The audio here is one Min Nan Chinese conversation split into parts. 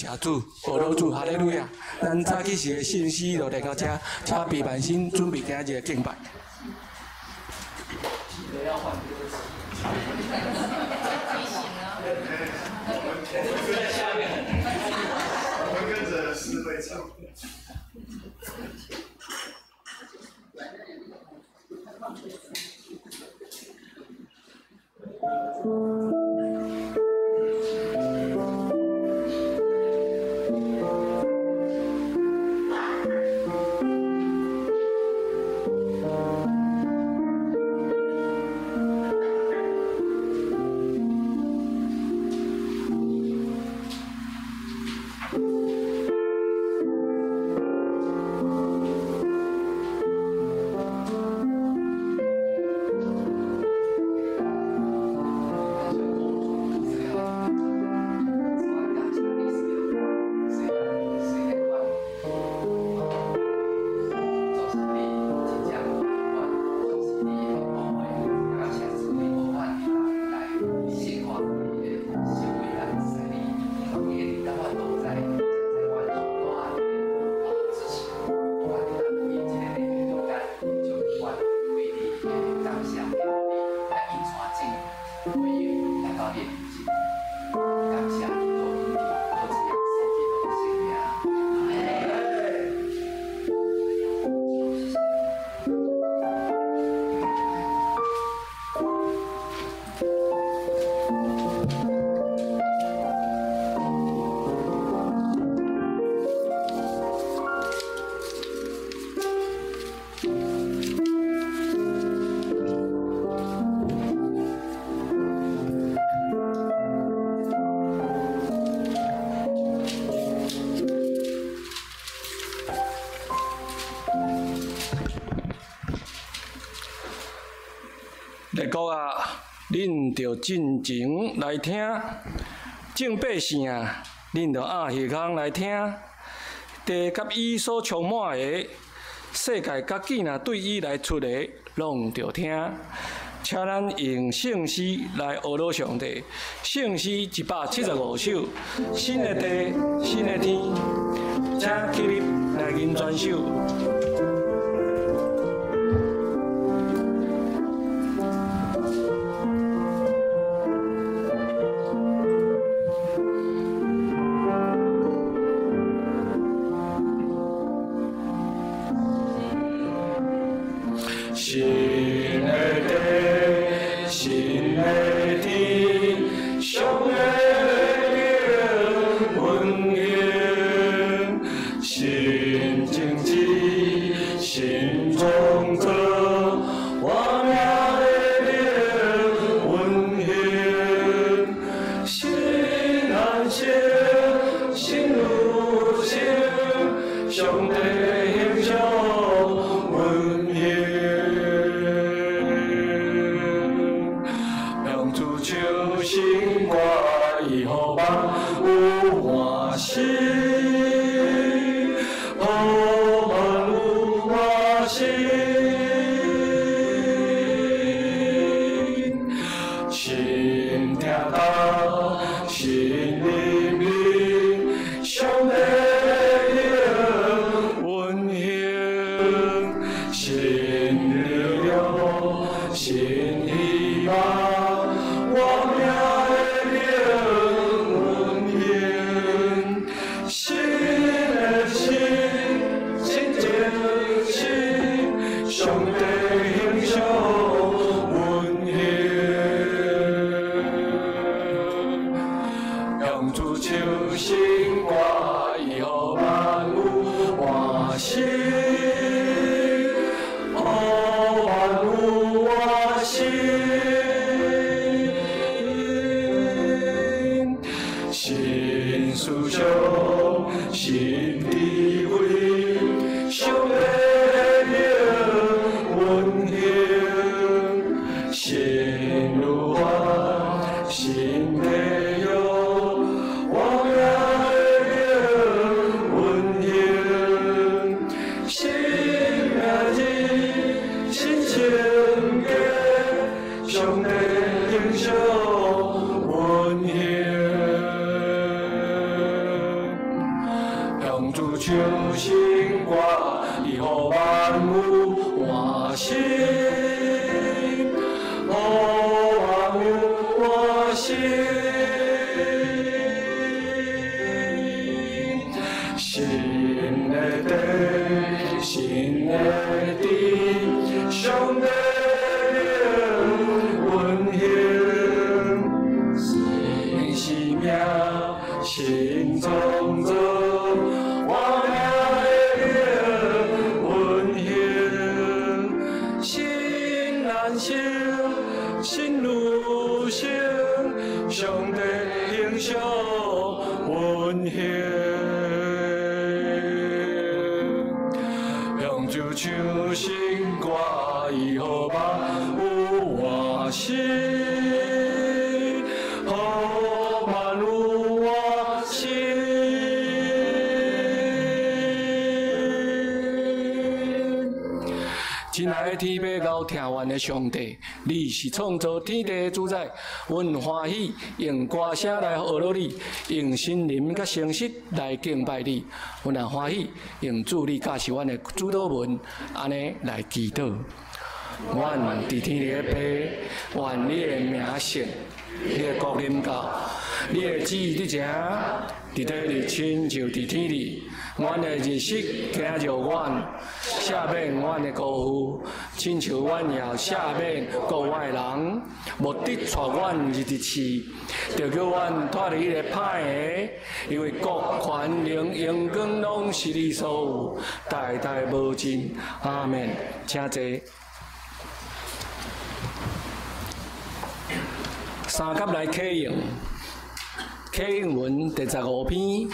谢主，呵咾主，哈利路亚。咱早起时的信息就来到遮，请备万心准备今日的敬拜。记得要换歌词。提醒啊！我们在下面，我们跟着诗会唱。列国啊，恁著尽情来听；众百姓啊，恁著掩耳孔来听。地佮伊所充满的，世界佮见若对伊来出的，拢著听。请咱用圣诗来呵咾上帝，圣诗175首，新的地，新的天，请起立来吟全首。新的地，新的天，上帝的灵运行，新情志，新创造，我命的灵运行，新安息，新路程，上帝形象运行。新歌伊予万有欢喜，予万有欢喜。新听到，新灵命，上帝的运行，新力量，新希望。我命的灵运行，新的心，新精神，上帝形象运行，用主唱新歌，伊予万有欢喜，予万有欢喜。新思想，新智慧，上帝的灵运行，新律法，新内容，我命的灵运行，新命日，新生格，上帝形象运行。向主唱新歌，伊予万有换新，予万有换新。新的地，新的天，上帝灵运行，新生命，新创造，活命的灵运行，新人生，新女生，上帝形象运行。向主唱新歌，伊予万有换新，予万有换新。亲爱的天父𠢕疼阮的上帝，你是创造天地的主宰，阮欢喜用歌声来学落你，用心灵佮诚实来敬拜你。阮也欢喜用主你教示阮的主祷文，按呢来祈祷。阮伫天里的父，愿你的名圣，你的国临到，你的旨意伫遮，伫地里亲像伫天里。阮的日食今日阮，赦免阮的辜负，亲像阮也赦免辜阮的人，无得带阮入伫试，著叫阮脫離彼个歹的，因為國權能榮光攏是你所有，代代無盡。阿們，請坐。三甲來啟用，啟用文第15篇，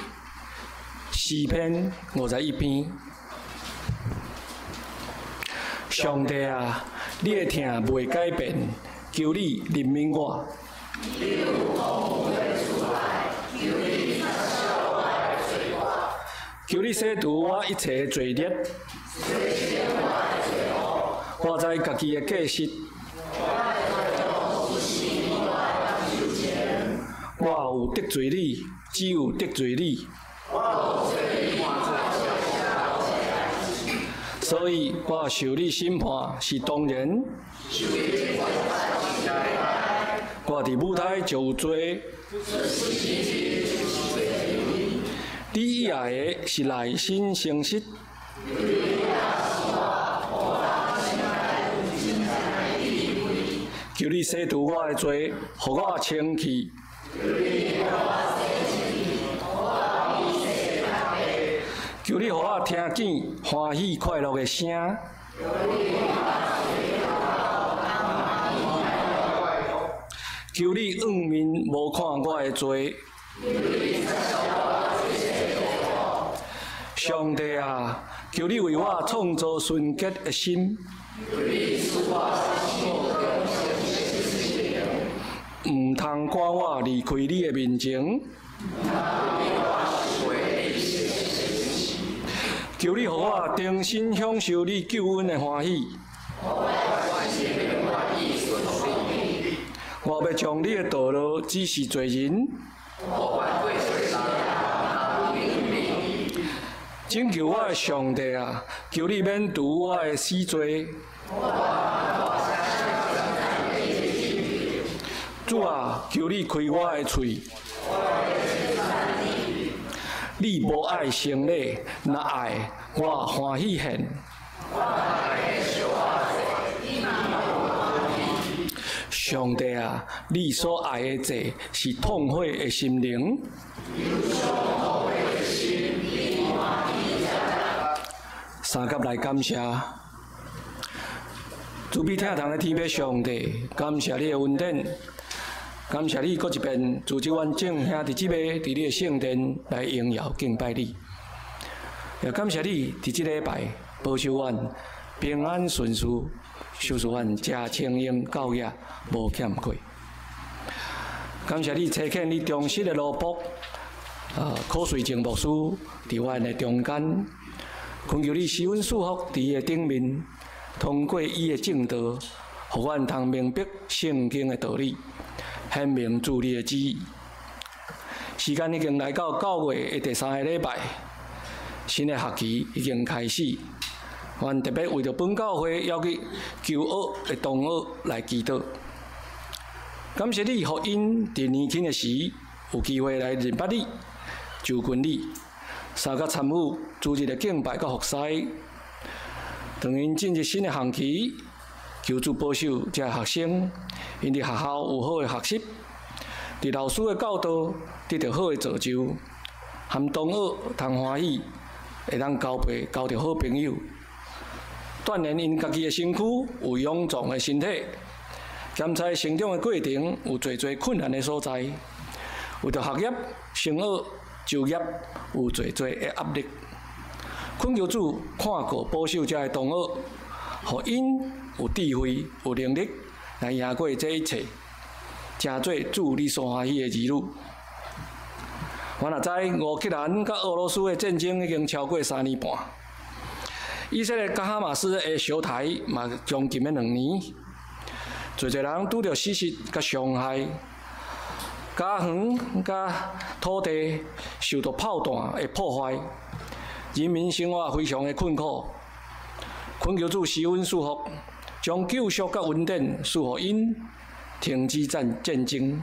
詩篇51篇。上帝啊，你的疼袂改變，求你憐憫我。求你洗除我一切的罪孽。我知家己的過失。我有得罪你，只有得罪你。所以我受你審判是當然。我佇母胎就有罪。你以愛的是內心誠實。求你洗除我的罪，予我清氣。求你予我聽見歡喜快樂的聲。求你仰面無看我的罪。上帝啊，求你為我創造純潔的心。毋通趕我離開你的面前。求你予我重新享受你救恩的歡喜。我欲將你的道路指示罪人。拯救我的上帝啊，求你免除我的死罪。主啊，求你開我的喙。你無愛牲禮，若愛，我歡喜獻。上帝啊，你所愛的祭是痛悔的心靈。三甲來感謝，慈悲疼痛的天父上帝，感謝你的恩典。感謝你，閣一遍組織阮眾兄弟姊妹佇你的聖殿來榮耀敬拜你。也感謝你佇這禮拜保守阮平安順遂，賞賜阮食清閒到夜無欠缺。感謝你差遣你忠實的奴僕，柯瑞靜牧師佇阮的中間，懇求你施恩賜福佇伊的頂面，通過伊的證道，予阮通明白聖經的道理。顯明主你的旨意。時間已經來到9月的第3个禮拜，新的學期已經開始，阮特別為著本教會猶去求學的同學來祈禱。感謝你，予𪜶佇年輕的時有機會來認捌你、就近你，相佮參與主日的敬拜佮服侍。當𪜶進入新的學期，求主保守這學生，𪜶佇學校有好的學習，佇老師的教導得著好的造就，含同學通歡喜，會當交陪交著好朋友，鍛鍊𪜶家己的身軀，有勇壯的身體。兼且成長的過程有濟濟困難的所在，為著學業、升學、就業有濟濟的壓力。懇求主看顧保守這个同學，予𪜶有智慧、有能力來贏過這一切，成做主你所歡喜的兒女。阮也知烏克蘭佮俄羅斯的戰爭已經超過3年半，以色列佮哈馬斯的相刣嘛將近欲2年，濟濟人拄著死失佮傷害，家園佮土地受著炮彈的破壞，人民生活非常的困苦。懇求主施恩賜福，將救贖佮恩典賜予𪜶，停止戰爭，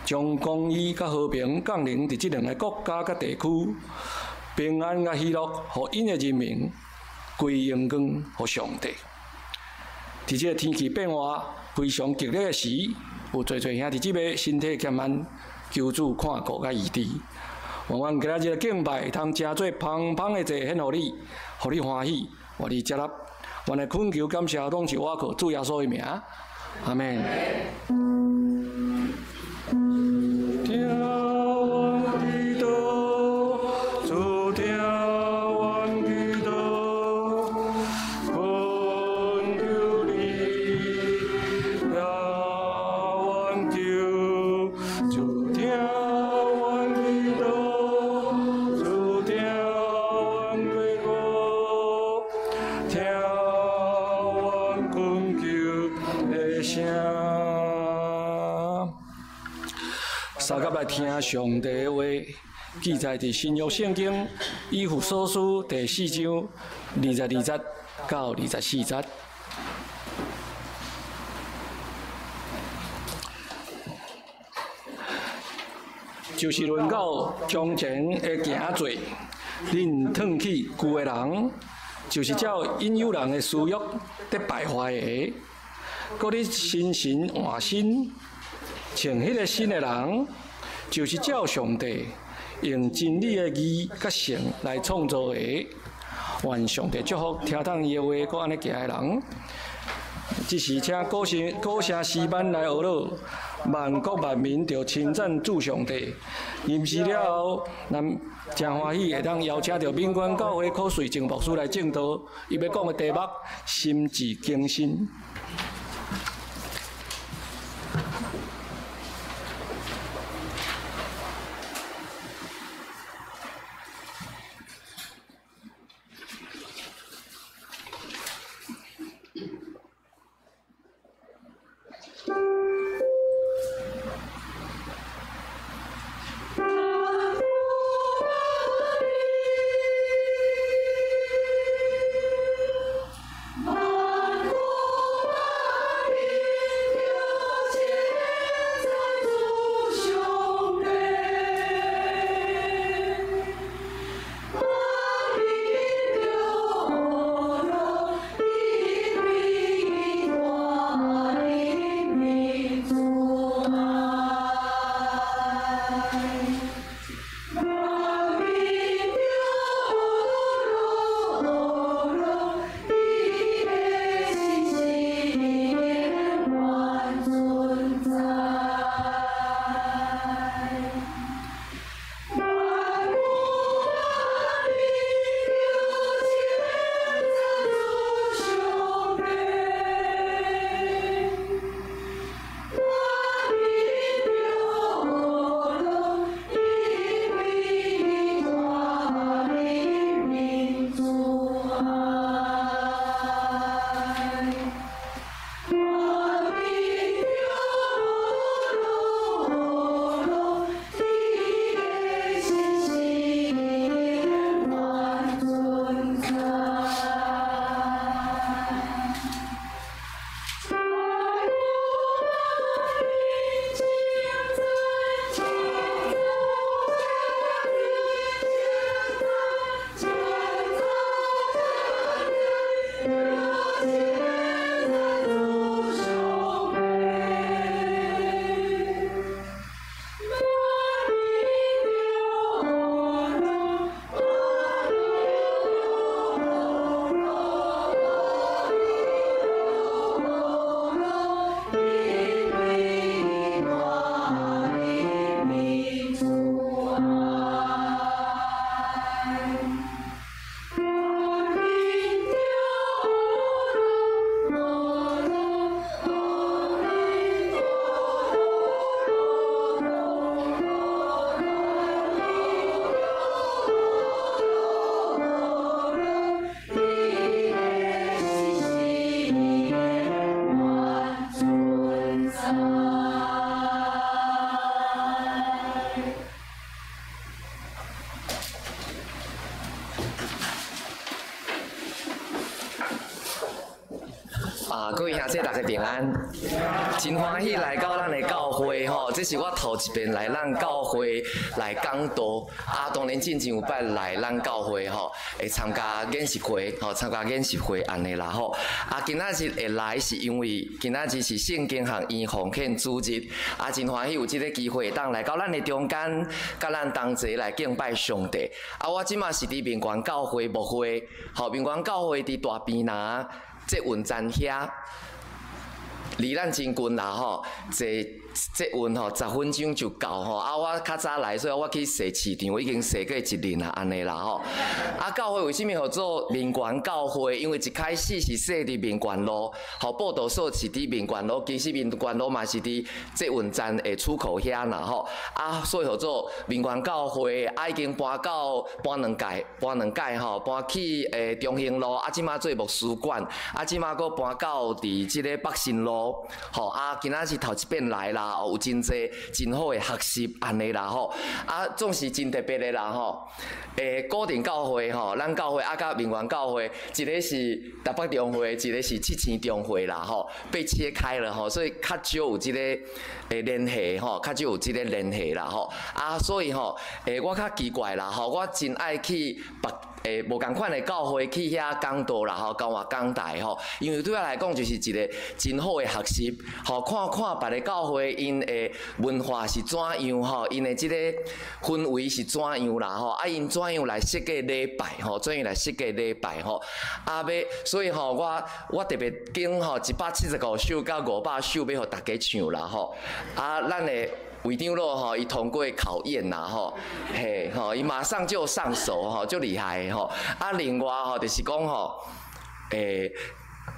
將公義佮和平降臨佇這兩个國家佮地區，平安佮喜樂，予𪜶的人民歸榮光予上帝。佇這个天氣變化非常激烈的時，有濟濟兄弟姊妹身體欠安，求主看顧佮醫治。願阮今仔日的敬拜，通成做芳芳的祭獻予你，予你歡喜，願你接納。阮的懇求感謝，攏是倚靠主耶穌的名。阿們。聽阮祈禱，主聽阮祈禱，懇求你聽阮求，主聽阮祈禱，主聽阮祈禱，聽阮懇求的聲。相佮來聽上帝的話，記載佇新約聖經以弗所書第四章22節到24節。就是論到從前的行做，恁褪去舊的人，就是照引誘人的私欲得敗壞的，閣咧心神換新，穿彼个新的人，就是照上帝用真理的義佮聖來創造的。願上帝祝福聽當伊的話，閣按呢行的人。這時請高聲詩班來學樂，萬國萬民著稱讚主上帝。吟詩了後，咱誠歡喜會當邀請著敏官教會柯瑞靜牧師來證道，伊欲講的題目：心志更新。萬國萬啊，各位兄弟大家平安，真歡喜來到咱的教會吼，這是我頭一遍來咱教會來講道。啊，當然進前有擺來咱教會吼，會參加研習會吼，參加研習會按呢啦吼。啊，今仔日會來是因為今仔日是聖經學院奉獻主日，啊，真歡喜有這個機會當來到咱的中間，佮咱同齊來敬拜上帝。啊，我這馬是佇民權教會牧會，吼，民權教會佇大坪林捷運站遐，離咱真近啦吼，坐捷運吼10分鐘就到吼。啊，我較早來，所以我去踅市場，已經踅過一輪啦，按呢啦吼。啊，教會為啥物號做民權教會？因為一開始是設佇民權路，吼，報道所是佇民權路，其實民權路嘛是佇捷運站的出口遐啦吼。啊，所以號做民權教會，啊，已經搬到搬兩屆，搬兩屆吼，搬去中興路，啊，這馬做牧師館，啊，這馬閣搬到佇這个北新路，吼，啊，今仔是頭一遍來啦，有真濟真好的學習按呢啦吼，啊，總是真特別的啦吼。古亭教會吼，咱教會啊，佮民權教會，一个是台北中會，一个是七星中會啦吼，被切開了吼，所以較少有這个聯繫吼，較少有這个聯繫啦吼。啊，所以吼，我較奇怪啦吼，我真愛去別無仝款的教會去遐講道啦吼，交換講台吼，因為對我來講就是一个真好的學習，吼，看看別个教會𪜶的文化是怎樣吼，𪜶的這个氛圍是怎樣啦吼，啊，𪜶怎樣來設計禮拜吼，怎樣來設計禮拜吼，啊，欲，所以吼，我特別揀吼175首到500首欲予大家唱啦吼，啊，咱的會長老吼，伊通過考驗啦吼，嘿吼，伊馬上就上手吼，足厲害的吼。啊，另外吼，就是講吼，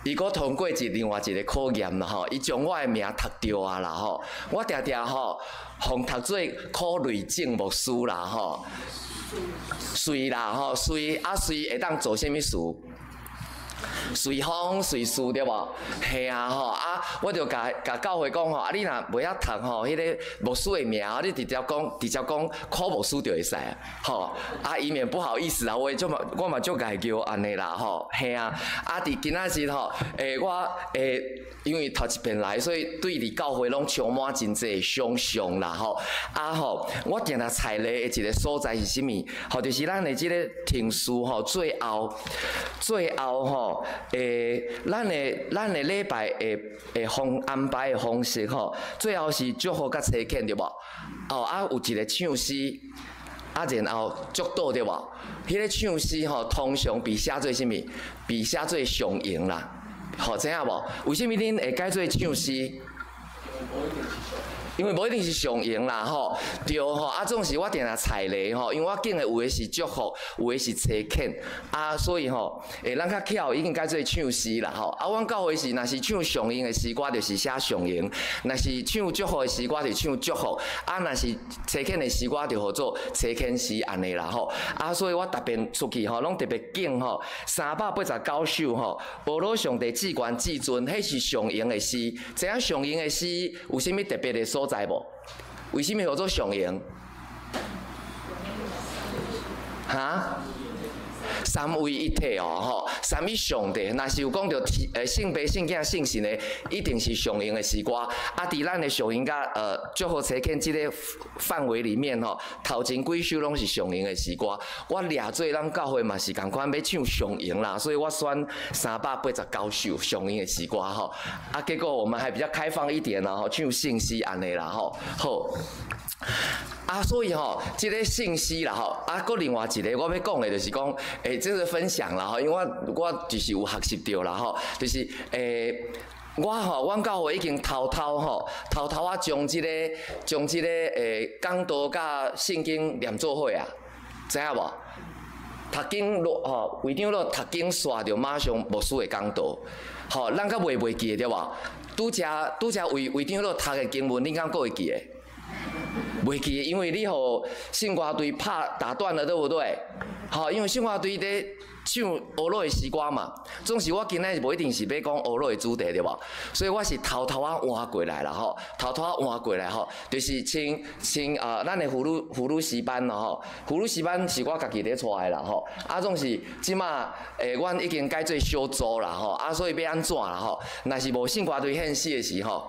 伊閣通過另外一个考驗啦吼，伊將我的名讀著啊啦吼，我定定吼，予讀做柯瑞正牧師啦吼，隨啦吼，隨啊隨會當做啥物事？隨風隨事對無？嘿啊吼啊！我就共共教會講吼，啊你若袂曉讀吼，彼个牧師的名，你直接講直接講柯牧師就會使啊，吼啊，以免不好意思啊，我就嘛我嘛足𠢕叫按呢啦吼，嘿啊！啊，佇今仔日吼，我因為頭一遍來，所以對佇教會攏充滿真濟想像啦吼。啊吼，我定定踩雷的一个所在是啥物？吼，就是咱的這个程序吼，最後最後吼，咱的禮拜的方安排的方式吼，最後是祝福佮差遣對無？哦，啊有一个唱詩，啊然後祝禱對無？彼个唱詩吼，通常被寫做啥物？被寫做上榮啦，吼，知影無？為啥物恁會改做唱詩？因為無一定是上榮啦吼，對吼，啊總是我定定踩雷吼，因為我揀的有的是祝福，有的是差遣，啊所以吼，咱較巧已經改做唱詩啦吼，啊阮教會是若是唱上榮的詩歌，就是寫上榮；若是唱祝福的詩歌，就唱祝福；啊若是差遣的詩歌，就號做差遣詩按呢啦吼，啊所以我特別出去吼，攏特別揀吼389首吼，保羅上帝至懸至尊，彼是上榮的詩，知影上榮的詩有啥物特別的所在無？為啥物號做上榮？哈？三位一體哦，吼，三一上帝，若是有講著聖父、聖囝、聖神的，一定是上榮的詩歌。啊，佇咱的上榮佮祝福差遣這个範圍裡面吼，頭前幾首攏是上榮的詩歌。我掠做咱教會嘛是仝款欲唱上榮啦，所以我選389首上榮的詩歌吼。啊，結果我們還比較開放一點啦吼，唱聖詩按呢啦吼，好。啊，所以吼，這个聖詩啦吼，啊，閣另外一个我欲講的，就是講，這個分享啦吼，因為我我就是有學習著啦吼，就是我吼，阮教會已經偷偷吼，偷偷仔將這个將這个講道佮聖經連做伙啊，知影無？讀經落吼，會長老讀經煞就馬上牧師會講道，吼，咱閣袂記得對無？拄才拄才會會長老讀的經文，恁敢閣會記得？袂記，因為你予聖歌隊拍打斷了，對不對？吼，因為聖歌隊咧唱呵咾的詩歌嘛，總是我今仔日無一定是欲講呵咾的主題對無？所以我是偷偷仔換過來啦吼，偷偷仔換過來吼，就是穿穿啊，咱的婦女詩班咯吼，婦女詩班是我家己咧帶的啦吼，啊總是這馬阮已經改做小組啦吼，啊所以欲按怎啦吼？若是無聖歌隊獻詩的時吼，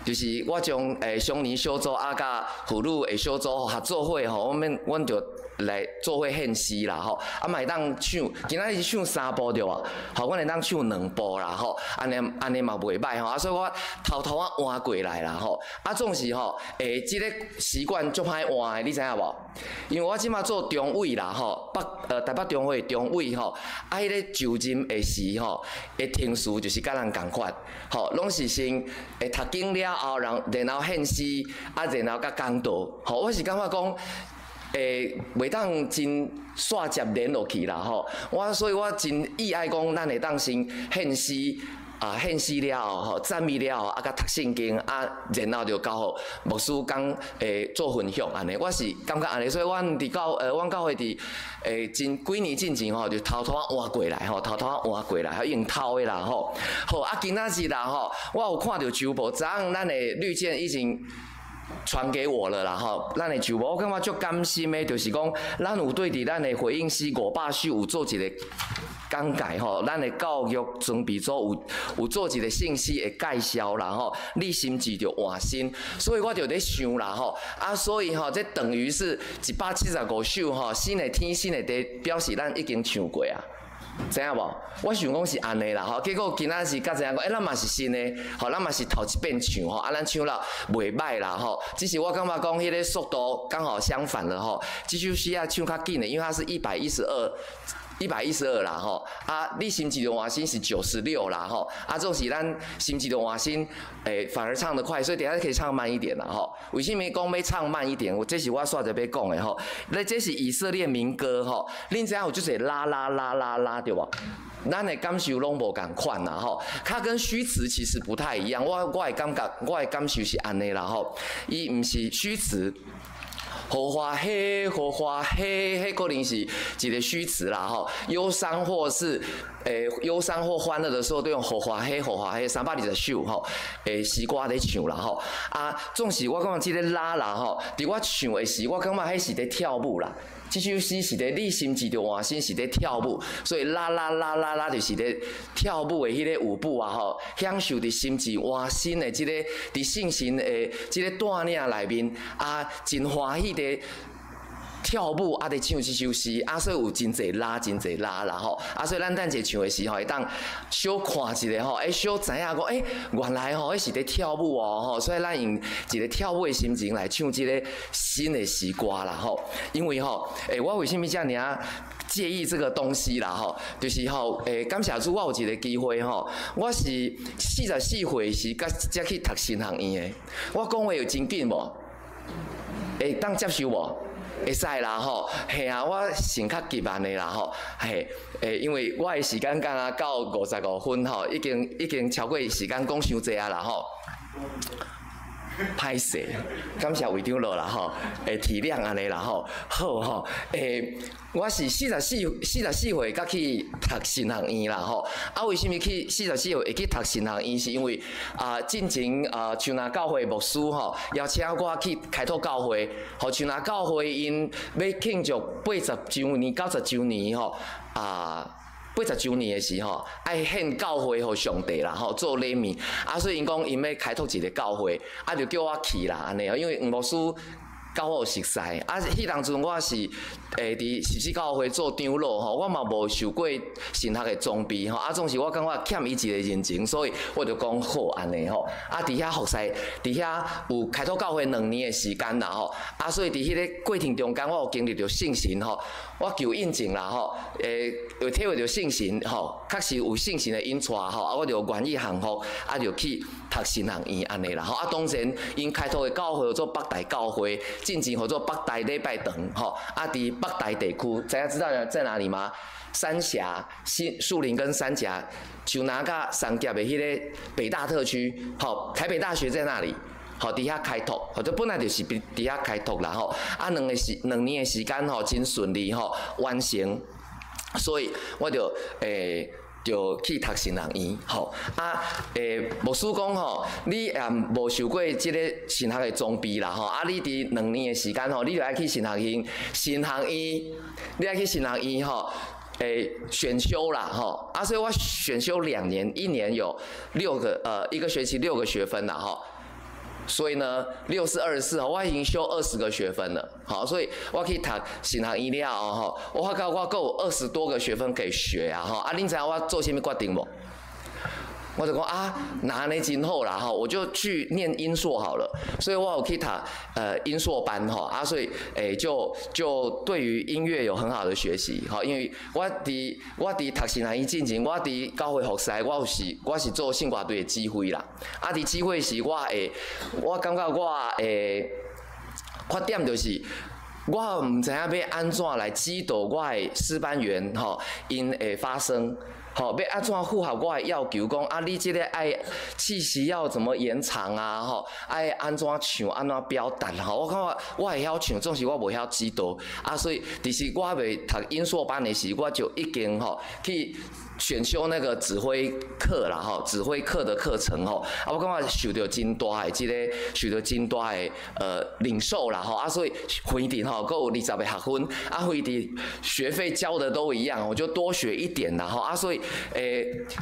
就是我將少年小組啊，佮婦女的小組合做伙吼，阮就來做伙獻詩啦吼，啊嘛會當唱，今仔日唱三部對無？吼，阮會當唱兩部啦吼，按呢按呢嘛袂䆀吼，啊所以我偷偷仔換過來啦吼，啊總是吼，這个習慣足歹換的，你知影無？因為我這馬做中委啦吼，台北中會中委吼，啊彼个就任的時吼，的程序就是佮人仝款，吼，攏是先會讀經了後，然後獻詩，啊然後佮講道，吼，我是感覺講，袂當真煞接連落去啦吼，我所以我真意愛講，咱會當先獻詩啊，獻詩了後吼，讚美了後，啊，佮讀聖經啊，然後就交予牧師講做分享按呢，我是感覺按呢，所以阮佇教阮教會佇真幾年進前吼，就偷偷換過來吼，偷偷換過來，用偷的啦吼。好啊，今仔日啦吼，我有看著周報，昨昏咱的綠箭已經傳給我了啦吼，咱的周報我感覺足感心的，就是講咱有對佇咱的回應詩500首有做一個講解吼，咱的教育裝備組有做一個信息的介紹啦吼，你心志著換新，所以我就咧想啦吼，啊所以吼，這等於是175首吼，新的天新的地，表示咱已經唱過啊。知影無？我想講是按呢啦吼，結果今仔日才知影講，咱嘛是新的，吼，咱嘛是頭一遍唱吼，啊，咱唱了袂䆀啦吼。只是我感覺講，彼个速度剛好相反了吼。這首詩仔唱較緊的，因為它是一百一十二。112啦吼，啊，你心志著換新是96啦吼，啊，總是咱心志著換新，反而唱得快，所以等下可以唱慢一點啦吼。為啥物講欲唱慢一點？這是我煞著欲講的吼。那這是以色列民歌吼，恁知影有足濟啦啦啦啦啦對無？咱的感受攏無仝款啦吼，它跟虛詞其實不太一樣。我的感覺，我的感受是按呢啦吼，伊毋是虛詞。荷花嘿，荷花嘿，彼可能是一個虛詞啦吼。憂傷或是憂傷或歡樂的時候，都用荷花嘿，荷花嘿，320首吼，詩歌咧唱啦吼。啊，總是我感覺這个啦啦吼，佇我唱的時，我感覺彼是咧跳舞啦。這首詩是咧你心志著換新是咧跳舞，所以啦啦啦啦啦就是咧跳舞的彼个舞步啊吼，享受佇心志換新的這个佇聖神的這个帶領內面啊，真歡喜佇跳舞啊，佇唱這首詩啊，所以有真濟啦，真濟啦啦吼啊，所以咱等下唱的時候會當小看一下吼，小知影講，原來吼，彼是咧跳舞哦吼，所以咱用一個跳舞的心情來唱這個新的詩歌啦吼，因為吼，我為啥物遮爾仔介意這個東西啦吼？就是吼，感謝主，我有一個機會吼，我是44歲時，才去讀神學院的。我講話有真緊無？會當接受無？會使啦吼，嘿啊，我先較急按呢啦吼，嘿，因為我的時間敢若到55分吼，已經超過時間講傷濟啊啦吼。歹勢，感謝會長落啦吼，會體諒按呢啦吼，好吼，我是44歲才去讀神學院啦吼，啊，為啥物去四十四歲會去讀神學院？是因為啊，進前啊，樹林教會牧師吼邀請我去開拓教會，予樹林教會𪜶欲慶祝80週年、90週年吼啊。80週年的時候，愛獻教會予上帝啦吼，做禮物。啊，所以𪜶講𪜶欲開拓一個教會，啊，就叫我去啦，按呢，因為黃牧師佮我有熟似，啊，彼當陣我是佇十四教會做長老吼，我嘛無受過神學的裝備吼，啊，總是我感覺欠伊一個人情，所以我就講好按呢吼。啊，佇遐服侍，佇遐有開拓教會2年的時間啦吼，啊，所以佇彼个過程中間，我有經歷著聖神吼，我求印證啦吼，有體會著聖神吼，確實有聖神的引帶吼，啊，我就願意降服，啊，就去讀神學院按呢啦吼，啊，當然𪜶開拓的教會叫做北大教會，進前號做北大禮拜堂吼，啊，佇北大地區，知影知道在哪裡嗎？三峽、新樹林跟三峽，樹林佮三峽的彼个北大特區，吼，台北大學在那裡，吼，佇遐開拓，或者本來就是佇遐開拓啦吼。啊，2年的時間吼，真順利吼，完成，所以我就就去讀神學院，吼啊，牧師講吼，你也無受過這个神學的裝備啦，吼啊，你佇兩年的時間吼，你就愛去神學院，神學院，你愛去神學院吼，選修啦，吼啊，所以我選修兩年，一年有六個，一個學期六個學分啦，吼。所以呢，6四24，我已經修20個學分了，好，所以我去讀神學院了後，吼，我發覺我閣有20多個學分可以學啊，吼，啊，恁知影我做啥物決定無？我就講啊，若按呢真好啦，吼，我就去念音碩好了，所以我有去讀音碩班吼，啊，所以就對於音樂有很好的學習，吼，因為我佇讀神學院進前，我佇教會服侍，我是做聖歌隊的指揮啦，啊，佇指揮時我會，我感覺我的缺點就是，我毋知影欲按怎來指導我的詩班員吼，𪜶會發聲。吼，欲按怎符合我的要求？講啊，你這个愛氣息要怎麼延長啊？吼，愛按怎唱，按怎表達？吼，我感覺我會曉唱，總是我無曉指導啊，所以其實我猶未讀音碩班的時，我就已經吼去選修那個指揮課啦，吼，指揮課的課程吼，啊，我感覺受著真大的這個，受著真大的領受啦，吼，啊，所以反正吼，閣有20個學分，啊，反正學費交的都一樣，我就多學一點啦，吼，啊，所以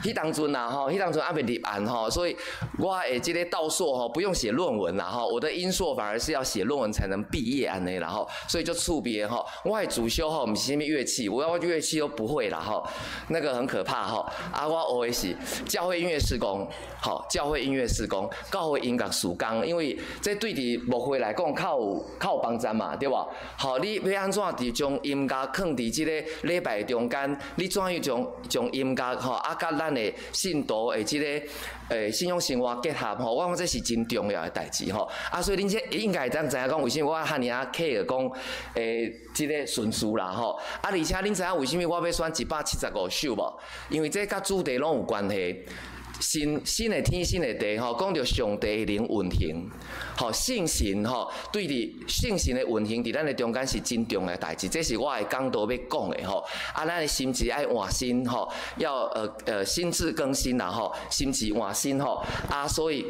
彼當陣啦，吼，彼當陣猶未立案吼，所以我的這个道碩吼不用寫論文啦，吼，我的音碩反而是要寫論文才能畢業按呢啦，吼，所以就特別吼，我的主修吼毋是啥物樂器，我樂器都不會啦，吼，那個很可怕吼，啊，我學的是教會音樂事工，吼，教會音樂事工，教會音樂事工，因為這對佇牧會來講較有幫助嘛，對無？吼，你欲按怎佇將音樂囥佇這个禮拜中間，你怎樣將音樂吼啊，佮咱的信徒的這个信仰生活結合吼，我感覺這是真重要的代誌吼。啊，所以恁這應該會當知影講，為啥物我遐爾仔 care 講這个順序啦吼。啊，而且恁知影為啥物我欲選175首無？因為這佮主題攏有關係。新的天新的地吼，講著上帝的靈運行，吼聖神吼，對佇聖神的運行佇咱的中間是真重要的代誌，這是我的講道欲講的吼。啊，咱的心志愛換新吼，要心志更新啦吼，心志換新吼。啊，所以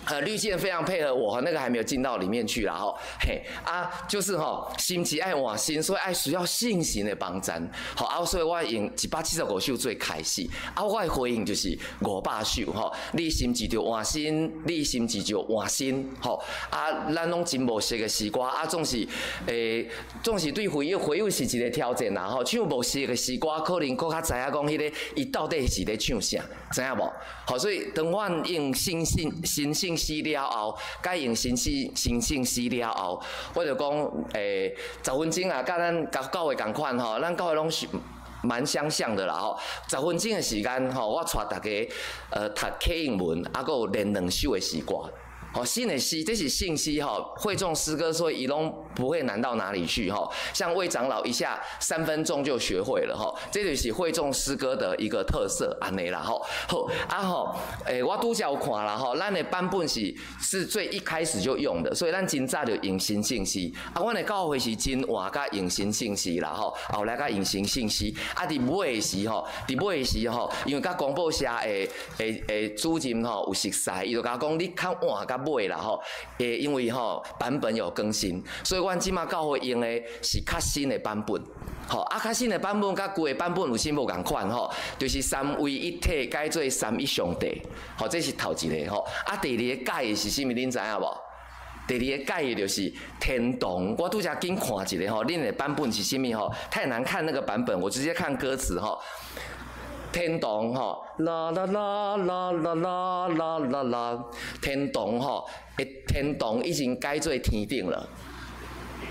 綠箭非常配合我，那個還沒有進到裡面去啦吼，嘿啊，就是吼，心志愛換新，所以愛需要聖神的幫贊，好啊，所以我用175首做開始，啊，我的回應就是500首吼，你心志著換新，你心志就換新，吼啊，咱攏真無熟的詩歌，啊，總是對會友會友是一個挑戰啦吼，唱無熟的詩歌，可能閣較知影講彼个伊到底是咧唱啥，知影無？好，所以當阮用新信息了後，改用新信息了後，我就講，10分鐘啊，佮咱佮教會仝款吼，咱教會攏是蠻相像的啦吼。十分鐘的時間吼，我帶大家讀啟應文，啊，閣有練兩首的詩歌。吼，新的詩，這是信息吼，會眾詩歌，所以伊攏不會難到哪裡去吼。像魏長老一下3分鐘就學會了吼，這就是會眾詩歌的一個特色，按呢啦吼。好啊吼，我拄才有看啦吼，咱的版本是最一開始就用的，所以咱真早就用新信息。啊，阮的教會是真晚才用新信息啦吼，後來才用新信息。啊，佇尾的時吼，因為佮廣播社的主任吼有熟似，伊就共我講你較晚佮尾啦吼，因為吼版本有更新，所以阮這馬教會用的是較新的版本，吼啊較新的版本佮舊的版本有啥無仝款吼？就是三位一體改做三一上帝，吼，這是頭一個吼。啊，第二個改的是啥物？恁知影無？第二個改的就是天堂。我拄才緊看一下吼，恁的版本是啥物吼？太難看那個版本，我直接看歌詞吼。天堂吼，啦啦啦啦啦啦啦啦啦，天堂吼，天堂已經改做天頂了。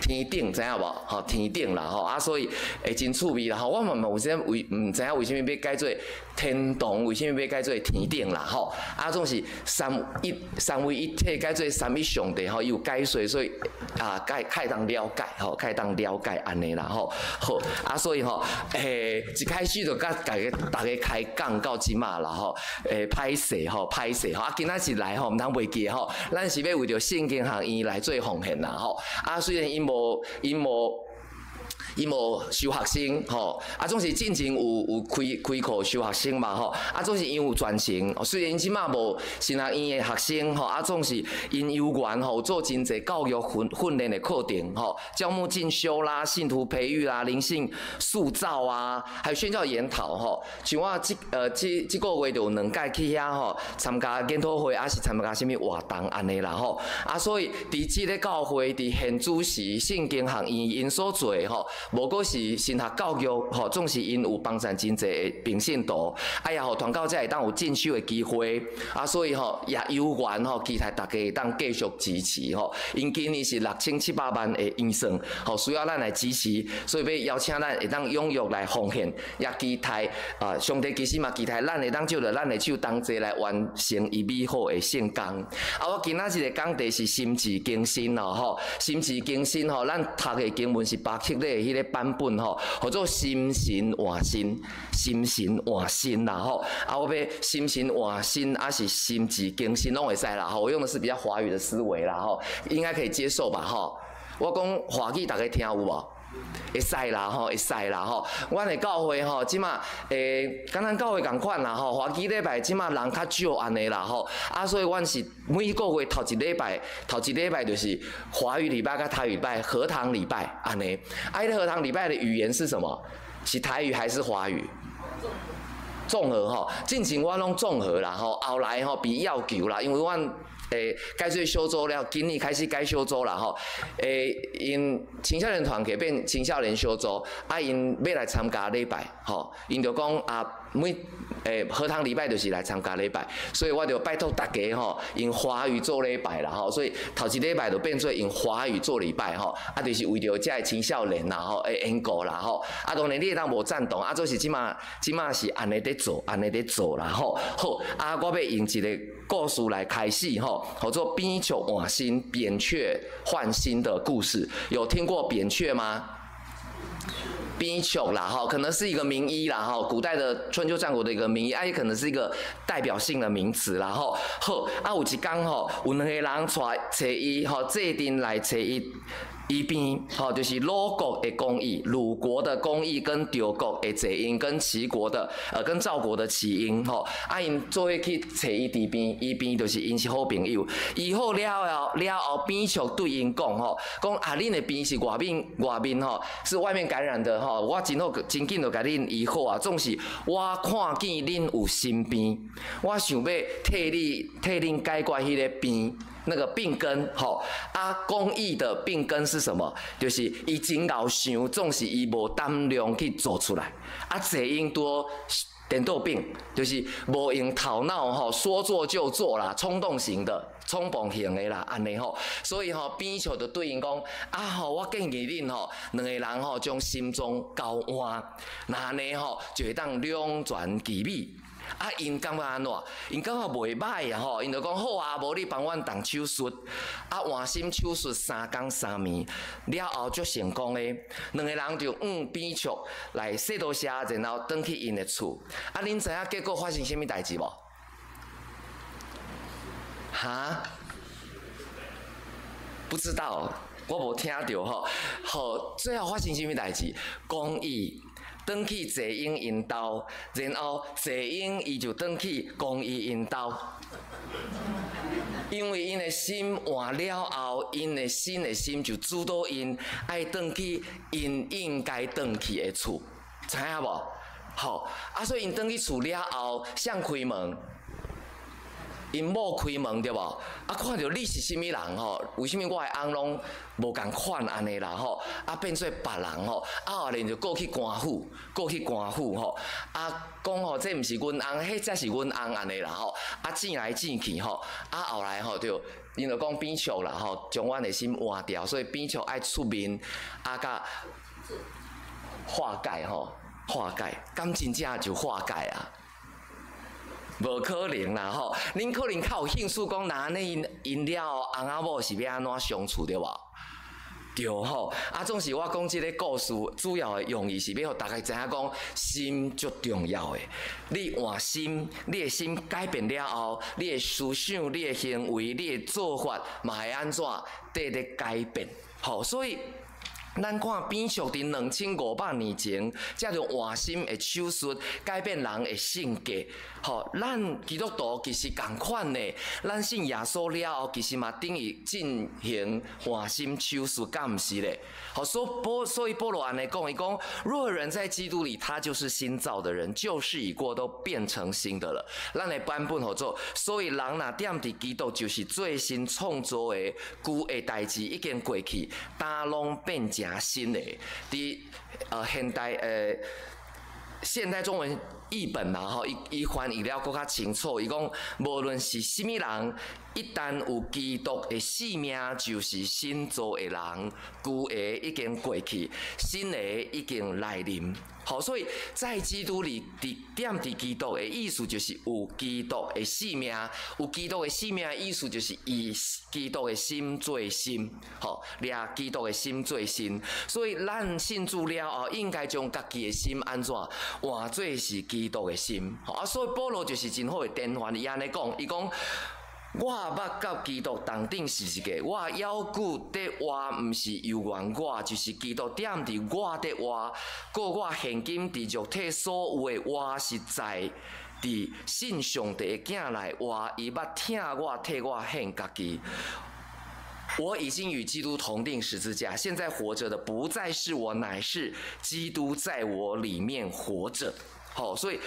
天頂知影無？吼，天頂啦吼，啊，所以會真趣味啦吼。我嘛嘛有啥為毋知影為啥物欲改做天堂，為啥物欲改做天頂啦吼？啊，總是三一三位一體改做三一上帝吼，伊有解說，所以啊，解較會當了解吼，較會當了解按呢啦吼。好，啊，所以吼，一開始就佮大家大家開講到這馬啦吼，歹勢吼，歹勢吼，啊，今仔日來吼，毋通袂記吼，咱是欲為著聖經學院來做奉獻啦吼。啊，雖然𪜶無𪜶無𪜶無收學生吼，啊，總是進前有有開開課收學生嘛吼，啊，總是𪜶有傳承，雖然𪜶這馬無神學院的學生吼，啊，總是𪜶有緣吼，做真濟教育訓訓練的課程吼，教牧進修啦、信徒培育啦、靈性塑造啊，還有宣教研討吼。像我這這這個月就有兩屆去遐吼參加研討會，抑是參加啥物活動按呢啦吼。啊，所以佇這个教會佇現主時聖經學院𪜶所做的吼，無閣是神學教育吼，總是𪜶有幫贊真濟的平信徒，啊也予傳教者會當有進修的機會，啊所以吼也有緣吼，期待大家會當繼續支持吼。𪜶今年是6700萬的預算，吼需要咱來支持，所以欲邀請咱會當踴躍來奉獻，也期待啊上帝其實嘛期待咱會當藉著咱的手同齊來完成伊美好的聖工。啊，我今仔日的講題是心志更新哦吼，心志更新吼，咱讀的經文是巴克禮的彼个版本吼，號做心神換身，心神換身啦吼。啊，我欲心神換身，抑是心志更新攏會使啦吼。我用的是比較華語的思維啦吼，應該可以接受吧吼。我講華語大家聽有無？會使啦吼，會使啦吼。阮的教會吼，這馬佮咱教會仝款啦吼。華語禮拜這馬人較少按呢啦吼。啊，所以阮是每個月頭一禮拜，頭一禮拜就是華語禮拜佮台語禮拜，合堂禮拜按呢。啊，彼个合堂禮拜的語言是什麼？是台語還是華語？綜合吼，進前我攏綜合啦吼，後來吼被要求啦，因為阮改做小組了，今年開始改小組啦吼。𪜶青少年團契變青少年小組，啊，𪜶欲來參加禮拜吼，𪜶就講啊，每合堂禮拜就是來參加禮拜，所以我就拜託大家吼，用華語做禮拜啦吼，所以頭一禮拜就變做用華語做禮拜吼，啊，就是為著這个青少年啦吼，的緣故啦吼，啊，當然你會當無贊同，啊，總是這馬這馬是按呢佇做，按呢佇做啦吼。好，啊，我欲用一个故事來開始吼，號做扁鵲換心、扁鵲換心的故事，有聽過扁鵲嗎？扁鵲啦，哈，可能是一個名醫啦，哈，古代的春秋戰國的一個名醫，啊，也可能是一個代表性的名詞啦，吼。好，啊，有一工吼，有兩個人帶揣伊，吼，做陣來揣伊醫病，吼，就是魯國的公邑，魯國的公邑跟趙國的濟嬰，跟齊國的，跟趙國的齊嬰，吼，啊，𪜶做伙去揣伊治病，醫病就是𪜶是好朋友。醫好了後，了後扁鵲對𪜶講，吼，講啊，恁的病是外面，外面吼，是外面感染的，吼，我真好，真緊就共恁醫好啊。總是我看見恁有心病，我想欲替你，替恁解決彼个病。那個病根，吼，啊，公益的病根是什麼？就是伊真𠢕想，總是伊無膽量去做出來。啊，濟𪜶拄顛倒病，就是無用頭腦，吼，說做就做啦，衝動型的、衝動型的啦，按呢吼。所以吼，扁鵲就對𪜶講，啊吼，我建議恁吼，兩个人吼，將心臟交換，若按呢吼，就會當兩全其美。啊，𪜶感覺按怎？𪜶感覺袂䆀啊吼，𪜶就講好啊，無你幫阮動手術，啊換心手術3工3暝，了後足成功的。兩个人就向扁鵲來說多謝，然後轉去𪜶的厝。啊，恁知影結果發生啥物代誌無？哈？不知道，我無聽著吼。好，最後發生啥物代誌？公益。轉去濟嬰𪜶兜，然後濟嬰伊就轉去公益𪜶兜，因為𪜶的心換了後，𪜶的新的心就主導𪜶愛轉去𪜶應該轉去的厝，知影無？好，啊，所以𪜶轉去厝了後，誰開門？𪜶某開門對無？啊，看著你是啥物人吼？為啥物我的翁攏無仝款按呢啦吼？啊，變做別人吼？啊，後來就告去官府，告去官府吼？啊，講吼，這毋是阮翁，彼才是阮翁按呢啦吼？啊，爭來爭去吼？啊，後來吼就 𪜶就講扁鵲啦吼，將阮的心換掉，所以扁鵲愛出面啊，佮化解吼，化解，敢真正就化解啊？無可能啦吼！恁可能較有興趣講，若按呢𪜶𪜶了後翁仔某是欲按怎相處對無？對吼！啊，總是我講這个故事，主要的用意是欲予大家知影講，心足重要的。你換心，你的心改變了後，你的思想、你的行為、你的做法，嘛會按怎綴咧改變。吼，所以。咱看扁鵲佇2500年前，藉著換心的手術改變人的性格。吼，咱基督徒其實仝款的，咱信耶穌了後，其實嘛等於進行換心手術，敢毋是咧？好，所以保羅按呢講，伊講：若有人在基督裡，他就是新造的人，舊事已過，都變成新的了。咱的版本號做，所以人若踮佇基督，就是做新創造的，舊的代誌已經過去，焦攏變成新的。佇現代中文譯本嘛吼，伊伊翻譯了閣較清楚。伊講，無論是啥物人，一旦有基督的生命，就是新造的人，舊的已經過去，新的已經來臨。好，所以在基督裡，佇踮佇基督的意思就是有基督的生命，有基督的生命的意思就是以基督的心做心，吼，掠基督的心做心。所以咱信主了後，應該將家己的心按怎換做是基督的心。啊，所以保羅就是真好的典範，伊按呢講，伊講。我捌佮基督同釘十字架，我猶閣佇活，毋是由原我，就是基督踮佇我佇活。故我現今佇肉體所有的活，是在佇信上帝的囝內活，伊捌疼我，替我獻家己。我已經與基督同釘十字架，現在活着的不再是我，乃是基督在我裡面活着。好，所以。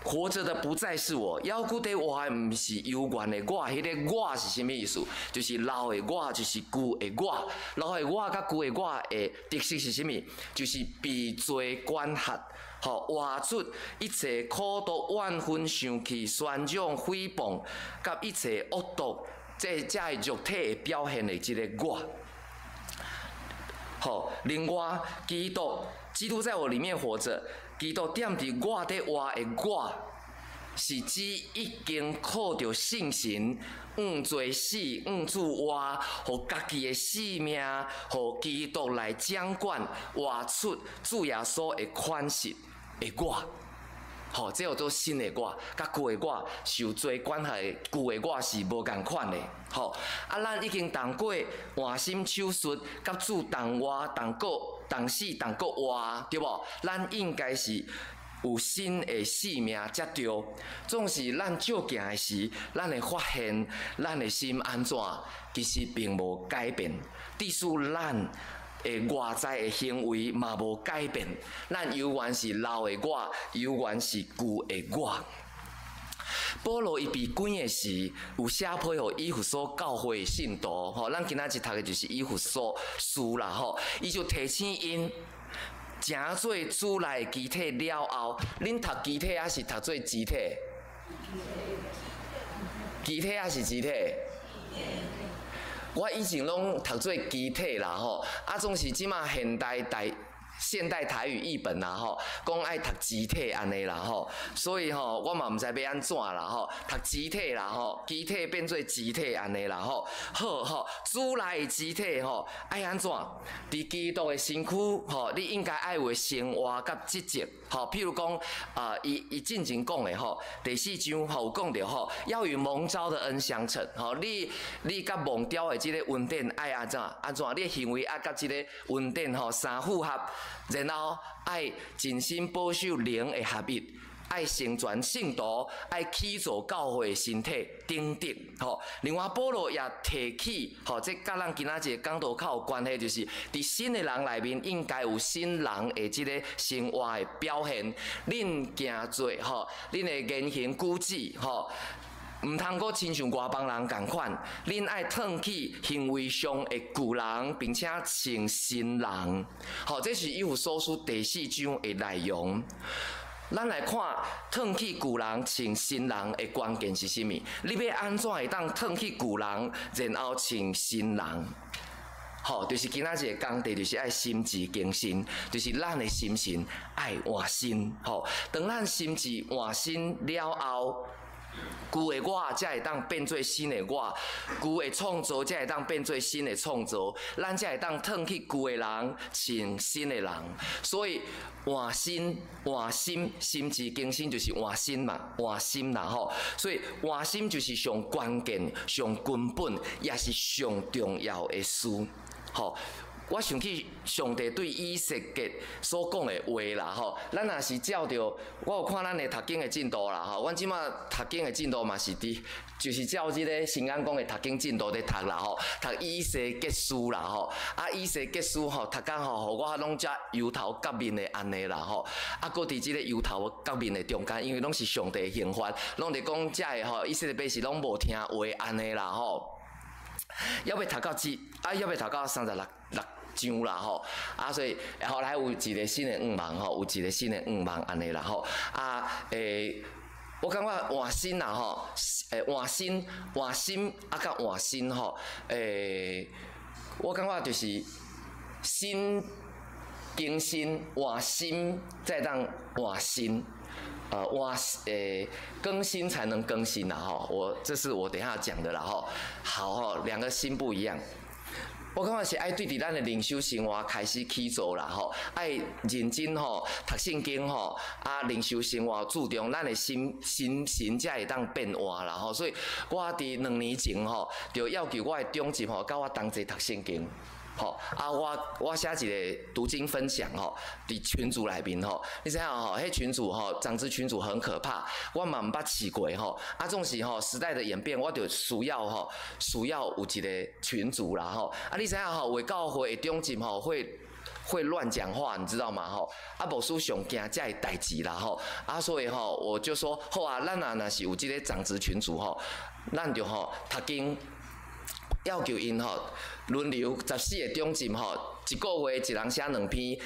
活着的不再是我，猶閣佇活的毋是由原的我，彼个我是啥物意思？就是老的我，就是舊的我。老的我佮舊的我的特色是啥物？就是被罪管轄，吼，活出一切苦毒、怨恨、生氣、宣揚、誹謗，佮一切惡毒，這才是肉體會表現的這个我。吼，另外，基督在我裡面活着。基督踮佇我佇活的我，是指已經靠著聖神，向做死，向主活，予家己的性命，予基督來掌管，活出主耶穌的款式的我。吼，這叫做新的我，佮舊的我受罪管轄的舊的我是無仝款的。吼，啊，咱已經同過換心手術，佮主同活、同過、同死、同閣活，對無？咱應該是有新的生命才對。總是咱照鏡的時，咱會發現咱的心按怎，其實並無改變。致使咱的外在的行為嘛無改變，咱猶原是老的我，猶原是舊的我。保羅伊被關的時，有寫批予以弗所教會的信徒，吼，咱今仔日讀的就是以弗所書啦，吼，伊就提醒𪜶，成做主內的肢體了後，恁讀肢體抑是讀做肢體？肢體抑是肢體？我以前攏讀做肢體啦，吼，啊，總是這馬現代台語譯本啦，吼，講愛讀肢體按呢啦，吼，所以吼，我嘛毋知欲按怎啦，吼，讀肢體啦，吼，肢體變做肢體按呢啦，吼，好吼，主內的肢體吼，愛按怎？佇基督的身軀，吼，你應該愛有的生活佮職責，吼，譬如講，啊，伊伊進前講的吼，第四章吼有講著吼，要與蒙召的恩相稱，吼，你你佮蒙召的這个恩典愛按怎？按怎？你的行為愛佮這个恩典吼相符合。然後愛盡心保守靈的合一，愛成全聖徒，愛起造教會的身體等等。吼，另外保羅也提起，吼，這佮咱今仔日講道較有關係，就是佇新的人內面應該有新人的這个生活的表現。恁行做吼，恁的言行舉止吼。毋通閣親像外邦人仝款，恁愛褪去行為上的舊人，並且穿新人。好，這是以弗所書第四章的內容。咱來看褪去舊人穿新人的關鍵是啥物？你欲按怎會當褪去舊人，然後穿新人？吼，就是今仔日的講題，就是愛心志更新，就是咱的心神愛換新。吼，當咱心志換新了後，舊的我才會當變做新的我，舊的創造才會當變做新的創造，咱才會當褪去舊的人，穿新的人。所以換新、換心、心志更新就是換心嘛，換心啦吼。所以換心就是上關鍵、上根本，也是上重要的事。吼，我想起上帝對以西結所講的話啦吼，咱若是照著，我有看咱的讀經的進度啦吼，阮這馬讀經的進度嘛是佇，就是照這个新眼光的讀經進度咧讀啦吼，讀以西結書啦吼，啊以西結書吼，讀甲吼，予我攏遮油頭革面的按呢啦吼，啊閣佇這个油頭革面的中間，因為攏是上帝的刑罰，攏佇講遮的吼，以色列百姓攏無聽話按呢啦吼。猶未讀到這，啊，猶未讀到三十六六章啦吼，啊，所以後來有一个新的願望吼，有一个新的願望按呢啦吼，啊，我感覺換心啦吼，換心換心啊，佮換身吼，我感覺就是心更新換心，才會當換身。換更新才能更新啦吼，我這是我等下講的啦吼。好吼，兩個心不一樣。我感覺是愛對佇咱的靈修生活開始起做啦吼，愛認真吼讀聖經吼，啊靈修生活注重咱的心心神才會當變換啦吼。所以我佇2年前吼，就要求我的長執吼，佮我同齊讀聖經。吼啊！我寫一个讀經分享吼，佇群組內面吼，你知影吼？彼群組吼，長執群組很可怕，我嘛毋捌試過吼。啊，總是吼時代的演變，我就需要吼，需要有一個群組啦吼。啊，你知影吼？有的教會的長執吼會亂講話，你知道嗎？吼啊，牧師上驚這个代誌啦吼。啊，所以吼，我就說好啊，咱若若是有這个長執群組吼，咱就吼讀經。要求𪜶吼輪流14个長執吼，一个月一人寫兩篇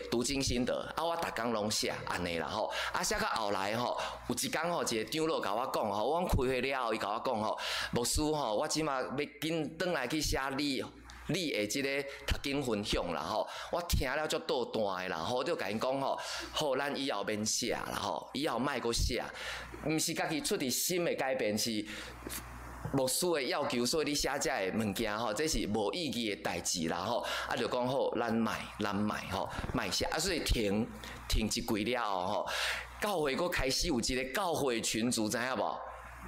讀經心得，啊我逐工攏寫按呢啦吼，啊寫到後來吼，有一工吼一个長老共我講吼，我講開會了後，伊共我講吼，牧師吼，我這馬欲緊轉來去寫你的這个讀經分享啦吼，我聽了足倒彈的啦吼，我就共𪜶講吼，好，咱以後免寫啦吼，以後莫閣寫，毋是家己出佇心的改變是牧師的要求，所以你寫這个物件吼，這是無意義的代誌啦吼。啊，就講好，咱莫，咱莫吼，莫寫啊，所以停停一季了後吼，教會閣開始有一个教會群組，知影無？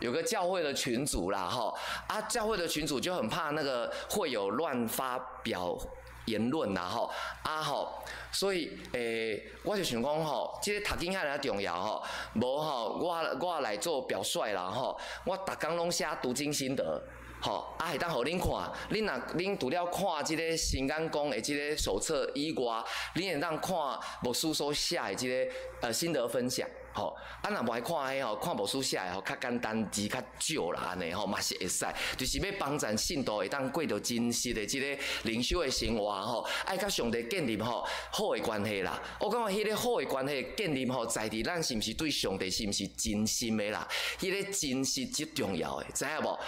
有個教會的群組啦吼，啊，教會的群組就很怕那個會有亂發表言論啦吼，啊吼，所以我就想講吼，這个讀經遐爾重要吼，無吼，我來做表率啦吼，我逐工攏寫讀經心得，吼，啊會當予恁看，恁若恁除了看這个新眼光的這个手冊以外，恁會當看牧師所寫的這个心得分享。吼，啊若無愛看彼吼，看牧師寫的吼，較簡單，字較少啦，按呢吼嘛是會使，就是欲幫助信徒會當過著真實的這个靈修的生活吼，愛佮上帝建立吼好的關係啦。我感覺彼个好的關係建立吼，在佇咱是毋是對上帝是毋是真心的啦？彼个真實最重要的，知影無？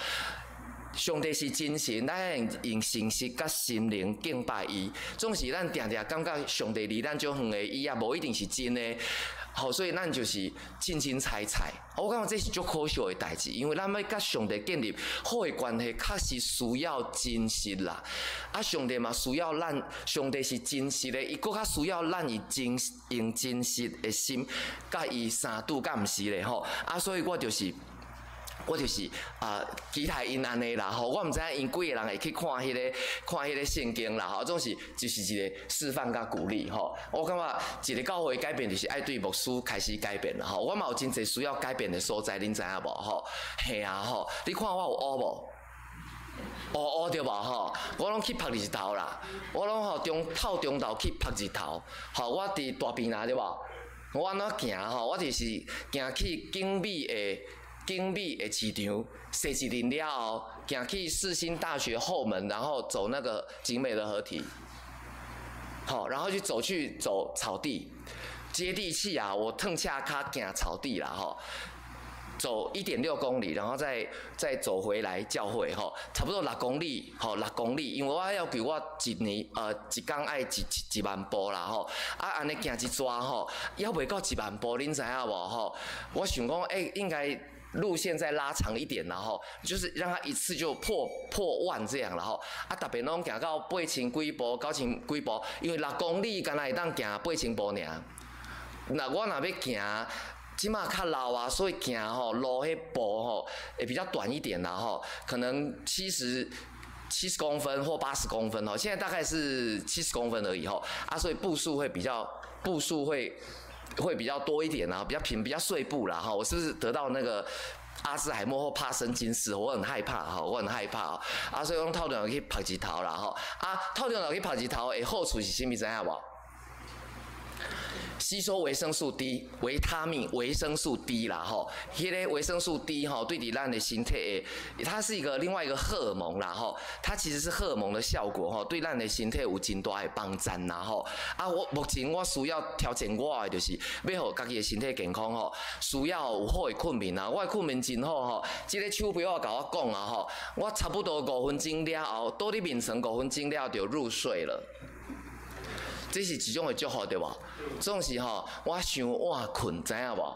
上帝是真神，咱用誠實佮心靈敬拜伊。總是咱定定感覺上帝離咱足遠的，伊也無一定是真的。好，所以咱就是凊凊彩彩。我感覺這是足可惜的代誌，因為咱欲佮上帝建立好的關係，確實需要真實啦。啊，上帝嘛需要咱，上帝是真實的，伊閣較需要咱以真用真實的心，佮伊相拄，敢毋是咧吼。啊，所以我就是期待𪜶按呢啦吼，我毋知影𪜶幾个人會去看彼个看彼个聖經啦吼，總是就是一個示範佮鼓勵吼。我感覺一个教會改變就是愛對牧師開始改變啦吼。我嘛有真濟需要改變的所在，恁知影無吼？嘿啊吼，你看我有烏無？烏烏對無吼？我攏去曝日頭啦，我攏吼中透中晝去曝日頭。吼，我佇大坪林對無？我按怎行吼？我就是行去景美的市場，踅一輪了後，行去世新大學後門，然後走那個景美的河堤，好，然後就走去走草地，接地氣啊，我褪赤跤行草地啦吼。走1.6公里，然後再走回來教會吼，差不多六公里吼，六公里，因為我要求我一年一工愛1萬步啦吼，啊按呢行一逝吼，猶未到1萬步，恁知影無吼？我想講應該路線再拉長一點，然後就是讓它一次就破萬這樣，然後啊逐遍攏行到8000幾步、9000幾步，因為六公里敢若會當行8000步爾。那我若欲行，這馬較老啊，所以行吼路彼步吼會比較短一點啦吼，可能70公分或80公分哦，現在大概是七十公分而已吼，啊，所以步數會比較多一點啊，比較平，比較碎步啦哈。我是不是得到那個阿茲海默或帕森金氏？我很害怕哈，我很害怕啊，啊，所以講透電去曝日頭啦吼，啊，透電去曝日頭的好處是啥物知影無？吸收維生素 D、維他命、維生素 D 啦，吼，彼个維生素 D 吼，對佇咱的身體的，它是一個另外一個荷爾蒙啦，吼，它其實是荷爾蒙的效果，吼，對咱的身體有真大的幫助啦，吼。啊，我目前我需要調整我的就是欲予家己的身體健康，吼，需要有好的睏眠啊，我的睏眠真好，吼，這个手錶我共我講啊，吼，我差不多五分鐘了後，倒佇眠床五分鐘了就入睡了。這是一種的祝福對無？總是吼，我傷晚睏，知影無？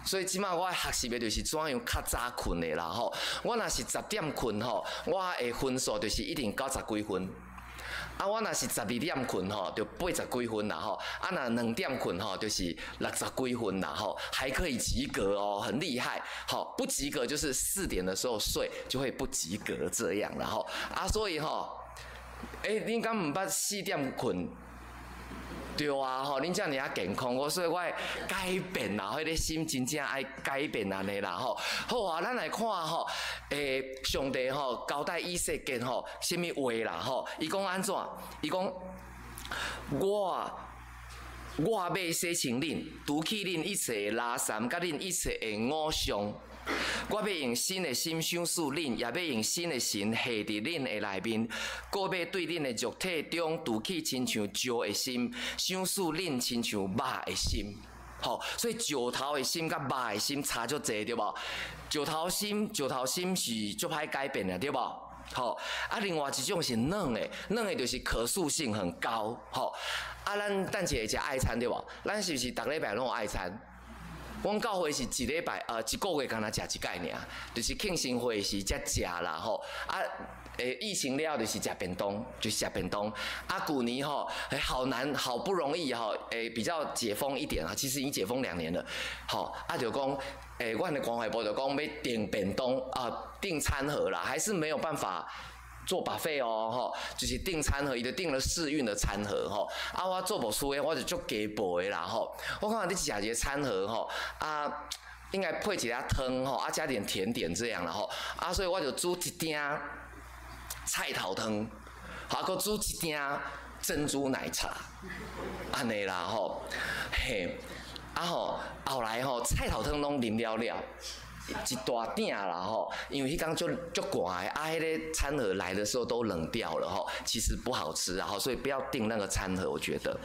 所以這馬我學習的就是怎樣較早睏的啦吼。我若是10點睏吼，我的分數就是一定90幾分。啊，我若是12點睏吼，就80幾分啦吼。啊，若2點睏吼，就是60幾分啦吼，還可以及格哦，很厲害。好，不及格就是4點的時候睡就會不及格這樣啦吼。啊，所以吼，恁敢毋捌4點睏？對啊，吼，恁遮爾仔健康，我所以我會改變啦，彼个心真正愛改變按呢啦，吼。好啊，咱來看吼，上帝吼交代以西結吼，啥物話啦，吼？伊講按怎？伊講我欲洗清恁，除去恁一切的垃圾，佮恁一切的偶像。我欲用新的心賞賜恁，也欲用新的神下佇恁的內面。閣欲對恁的肉體中除去親像石的心，賞賜恁親像肉的心。吼，所以石頭的心佮肉的心差足濟，對無？石頭心，石頭心是足歹改變的，對無？吼，啊，另外一種是軟的，軟的就是可塑性很高。吼，啊，咱等一下食愛餐對無？咱是毋是逐禮拜攏有愛餐？阮教會是一禮拜，一個月敢若食一擺爾，就是慶生會時才食啦吼。啊，疫情了就是食便當，就是食便當。啊，舊年吼，好難，好不容易吼，比較解封一點啊，其實已經解封2年了。吼，啊就講，阮的關懷部就講欲訂便當啊，訂餐盒啦，還是沒有辦法做 buffet 哦，吼，就是訂餐盒，伊就訂了世運的餐盒，吼。啊，我做牧師的，我就足雞婆的啦，吼。我感覺你食一个餐盒，吼，啊，應該配一下湯，吼，啊，加點甜點這樣啦，吼。啊，所以我就煮一鼎菜頭湯，啊，閣煮一鼎珍珠奶茶，按呢啦，吼，嘿，啊吼，後來吼菜頭湯攏啉了了。一大鼎啦吼，因為彼工足足寒的，啊，彼个餐盒來的時候都冷掉了吼，其實不好吃啊，所以不要訂那個餐盒，我覺得。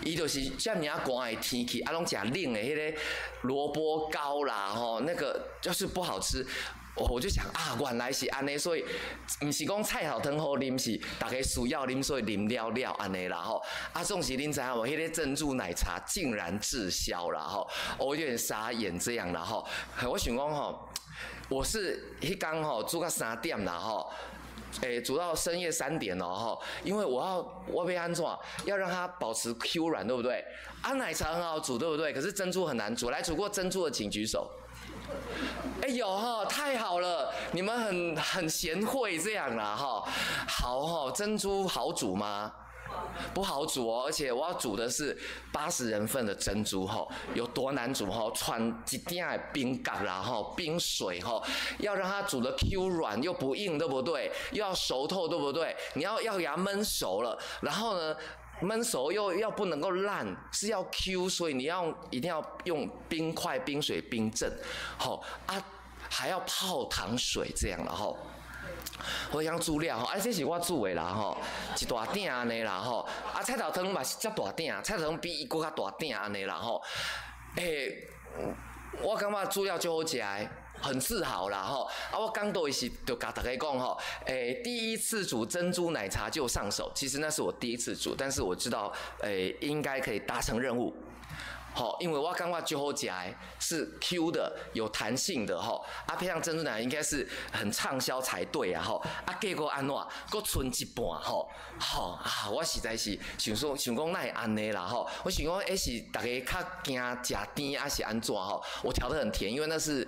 伊就是遮爾寒的天氣，啊，攏食冷的彼个蘿蔔糕啦吼，那個就是不好吃。我就想啊，原來是按呢，所以毋是講菜頭湯好啉，是逐家需要啉，所以啉了了按呢啦吼。啊，總是恁知影無？彼个珍珠奶茶竟然滯銷啦吼，我有點傻眼這樣啦吼。我想講吼，我是彼工吼煮到3點啦吼。煮到深夜3點哦吼，因為我欲按怎，要讓它保持 Q 軟，對不對？啊，奶茶很好煮，對不對？可是珍珠很難煮，來煮過珍珠的請舉手。哎呦哈，太好了，你們很賢惠這樣啦哈，好哈，珍珠好煮嗎？不好煮哦，而且我要煮的是80人份的珍珠哈，有多難煮哈？汆一鼎的冰角啦哈，冰水哈，要讓它煮的 Q 軟又不硬，對不對？又要熟透，對不對？你要給它燜熟了，然後呢，燜熟又要不能夠爛，是要 Q，所以你要一定要用冰塊、冰水冰鎮，好啊，還要泡糖水這樣，然後。我曉煮了吼，啊，這是我煮的啦吼，一大鼎按呢啦吼，啊，菜頭湯嘛是遮大鼎，菜頭湯比伊閣較大鼎按呢啦吼。欸，我感覺煮了足好食的，很自豪啦吼。啊，我講道時就共大家講吼，欸，第一次煮珍珠奶茶就上手，其實那是我第一次煮，但是我知道，欸，應該可以達成任務。好，因為我感覺足好食的，是 Q 的，有彈性的吼。啊，配上珍珠奶茶應該是很暢銷才對啊吼。啊，結果按怎，閣賰一半吼。吼啊，我實在是想說，想講哪會按呢啦吼。我想講，欸是大家較驚食甜，還是按怎吼？我調得很甜，因為那是，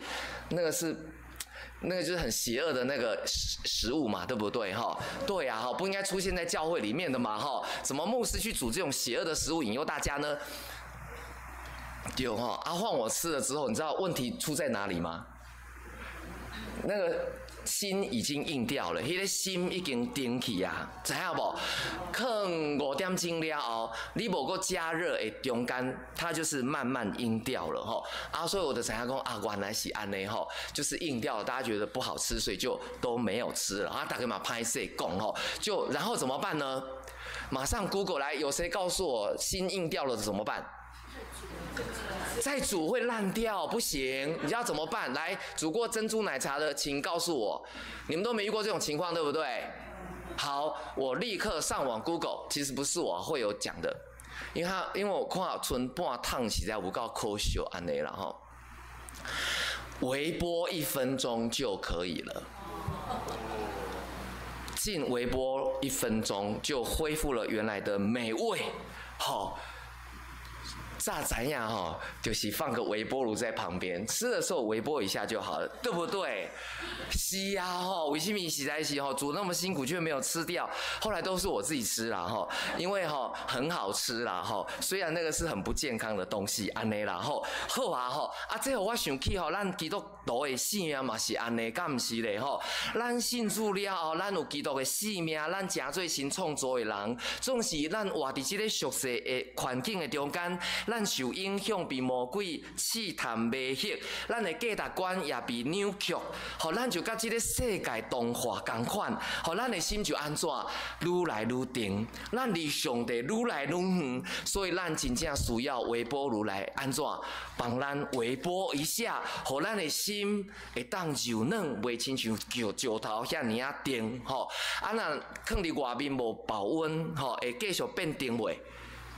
那個是。那個就是很邪惡的那個食物嘛，對不對？哈，對啊，哈，不應該出現在教會裡面的嘛，哈，怎麼牧師去煮這種邪惡的食物引誘大家呢？對哈，啊，換我吃了之後，你知道問題出在哪裡嗎？那個心已經硬掉了，彼個心已經定去啊，知影無？囥5點鐘了後，你無閣加熱的中間，它就是慢慢硬掉了吼。啊，所以我就知影講啊，原來是按呢吼，就是硬掉了，大家覺得不好吃，所以就都沒有吃了。啊，大家嘛歹勢講吼，就然後怎麼辦呢？馬上 Google 來，有誰告訴我心硬掉了怎麼辦？再煮會爛掉，不行。你要怎麼辦？來，煮過珍珠奶茶的，請告訴我，你們都沒遇過這種情況，對不對？好，我立刻上網 Google，其實不是我會有講的，因為我看賰半桶實在有夠可惜按呢啦吼。微波一分鐘就可以了，進微波一分鐘就恢復了原來的美味，好。咋知影吼，就是放個微波爐在旁邊，吃的時候微波一下就好了，對不對？是啊吼，為什麼實在是吼煮那麼辛苦卻沒有吃掉？後來都是我自己吃啦吼，因為吼很好吃啦吼，雖然那個是很不健康的東西，按呢啦吼，好啊吼，啊這予我想起吼，咱基督徒的性命嘛是按呢，敢毋是咧吼？咱信主了後，咱有基督的性命，咱成做新創造的人，總是咱活佇這個俗世的環境的中間，咱受影響，被魔鬼試探迷惑，咱的價值觀也被扭曲，予咱就佮這個世界同化仝款，予咱的心就按怎愈來愈定，咱離上帝愈來愈遠，所以咱真正需要微波爐來按怎幫咱微波一下，予咱的心會當柔軟，袂親像石頭遐爾仔定吼。啊，若囥佇外面無保溫吼，會繼續變定袂？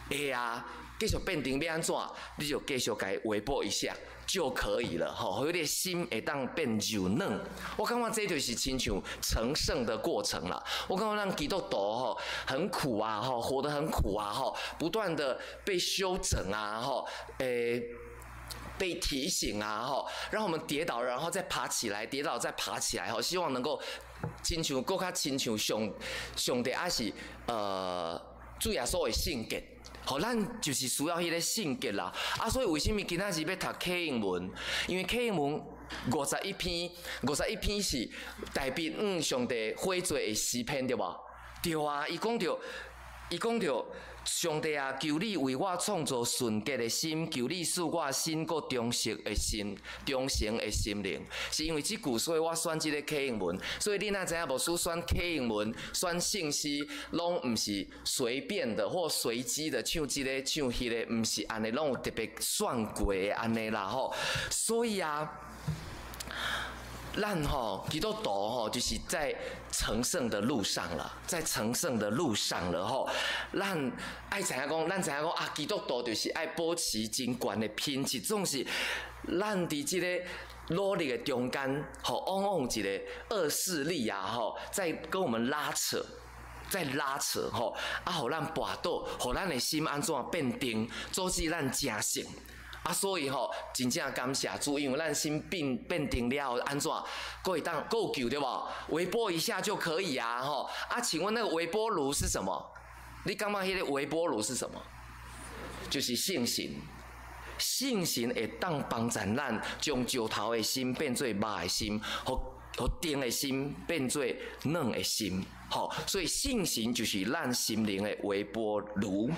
會啊。繼續變定欲按怎？你就繼續共伊微波一下就可以了，吼，予你的心會當變柔軟。我感覺這就是親像成聖的過程啦。我感覺咱基督徒吼很苦啊，吼活得很苦啊，吼不斷的被修整啊，吼，欸，被提醒啊，吼，讓我們跌倒，然後再爬起來，跌倒再爬起來，吼，希望能夠親像閣較親像上帝，抑是主耶穌的性格。吼，咱就是需要彼個性格啦。啊，所以為啥物今仔日欲讀啟應文？因為啟應文五十一篇，五十一篇是大衛向上帝悔罪的詩篇，對無？對啊，伊講著，上帝啊，求你為我創造純潔的心，求你賜我新閣忠實的心，忠誠的心靈。是因為這句，所以我選這個啟應文。所以你若知影牧師選啟應文、選聖詩，攏毋是隨便的或隨機的唱這個唱彼個，毋是按呢，攏有特別選過的按呢啦吼。所以啊，咱吼基督徒吼，就是在成聖的路上了，在成聖的路上了吼。咱愛知影講，咱知影講啊，基督徒就是愛保持真懸的品質，總是咱佇這個努力的中間，吼，往往有一個惡勢力啊，吼，在跟我們拉扯，在拉扯吼，啊，予咱跋倒，予咱的心按怎變定，阻止咱成聖。啊，所以吼，真正感謝主，因為咱心變定了後，按怎，閣會當閣有救對無？微波一下就可以啊，吼！啊，請問那個微波爐是什麼？你感覺彼個微波爐是什麼？就是聖神，聖神會當幫助咱將石頭的心變做肉的心，予定的心變做軟的心，吼！所以聖神就是咱心靈的微波爐。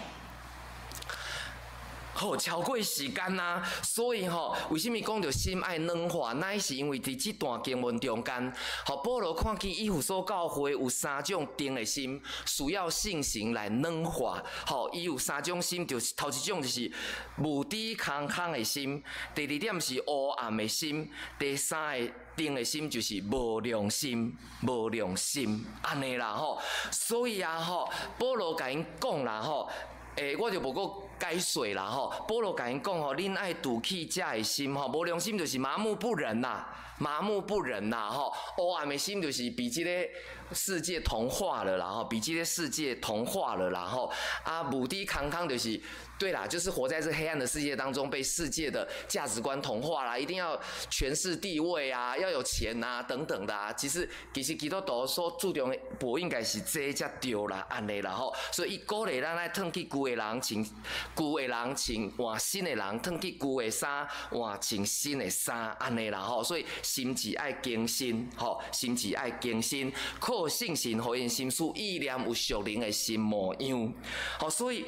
好，超過時間啦，所以吼，為啥物講著心愛軟化？乃是因為佇這段經文中間，予保羅看見以弗所教會有三種定的心，需要聖神來軟化。吼，伊有三種心，就是頭一種就是無知空空的心，第二點是烏暗的心，第三个定的心就是無良心，無良心，按呢啦吼。所以啊吼，保羅共𪜶講啦吼。我就無閣解說啦吼。保羅共𪜶講吼，恁愛除去這个心吼，無良心就是麻木不仁啦，麻木不仁啦吼。烏暗的心就是被這個世界同化了啦吼，被這個世界同化了啦吼。啊，無知空空就是，對啦，就是活在這黑暗的世界當中，被世界的價值觀同化啦，一定要權勢地位啊，要有錢啊，等等的啊。其實基督徒所注重的，無應該是這才對啦，按呢啦吼。所以伊鼓勵咱愛褪去舊的人，穿舊的人穿換新的人，褪去舊的衫，換穿新的衫，按呢啦吼。所以心志愛更新，吼，心志愛更新，靠聖神，予𪜶心思意念有屬靈的新模樣，吼，所以。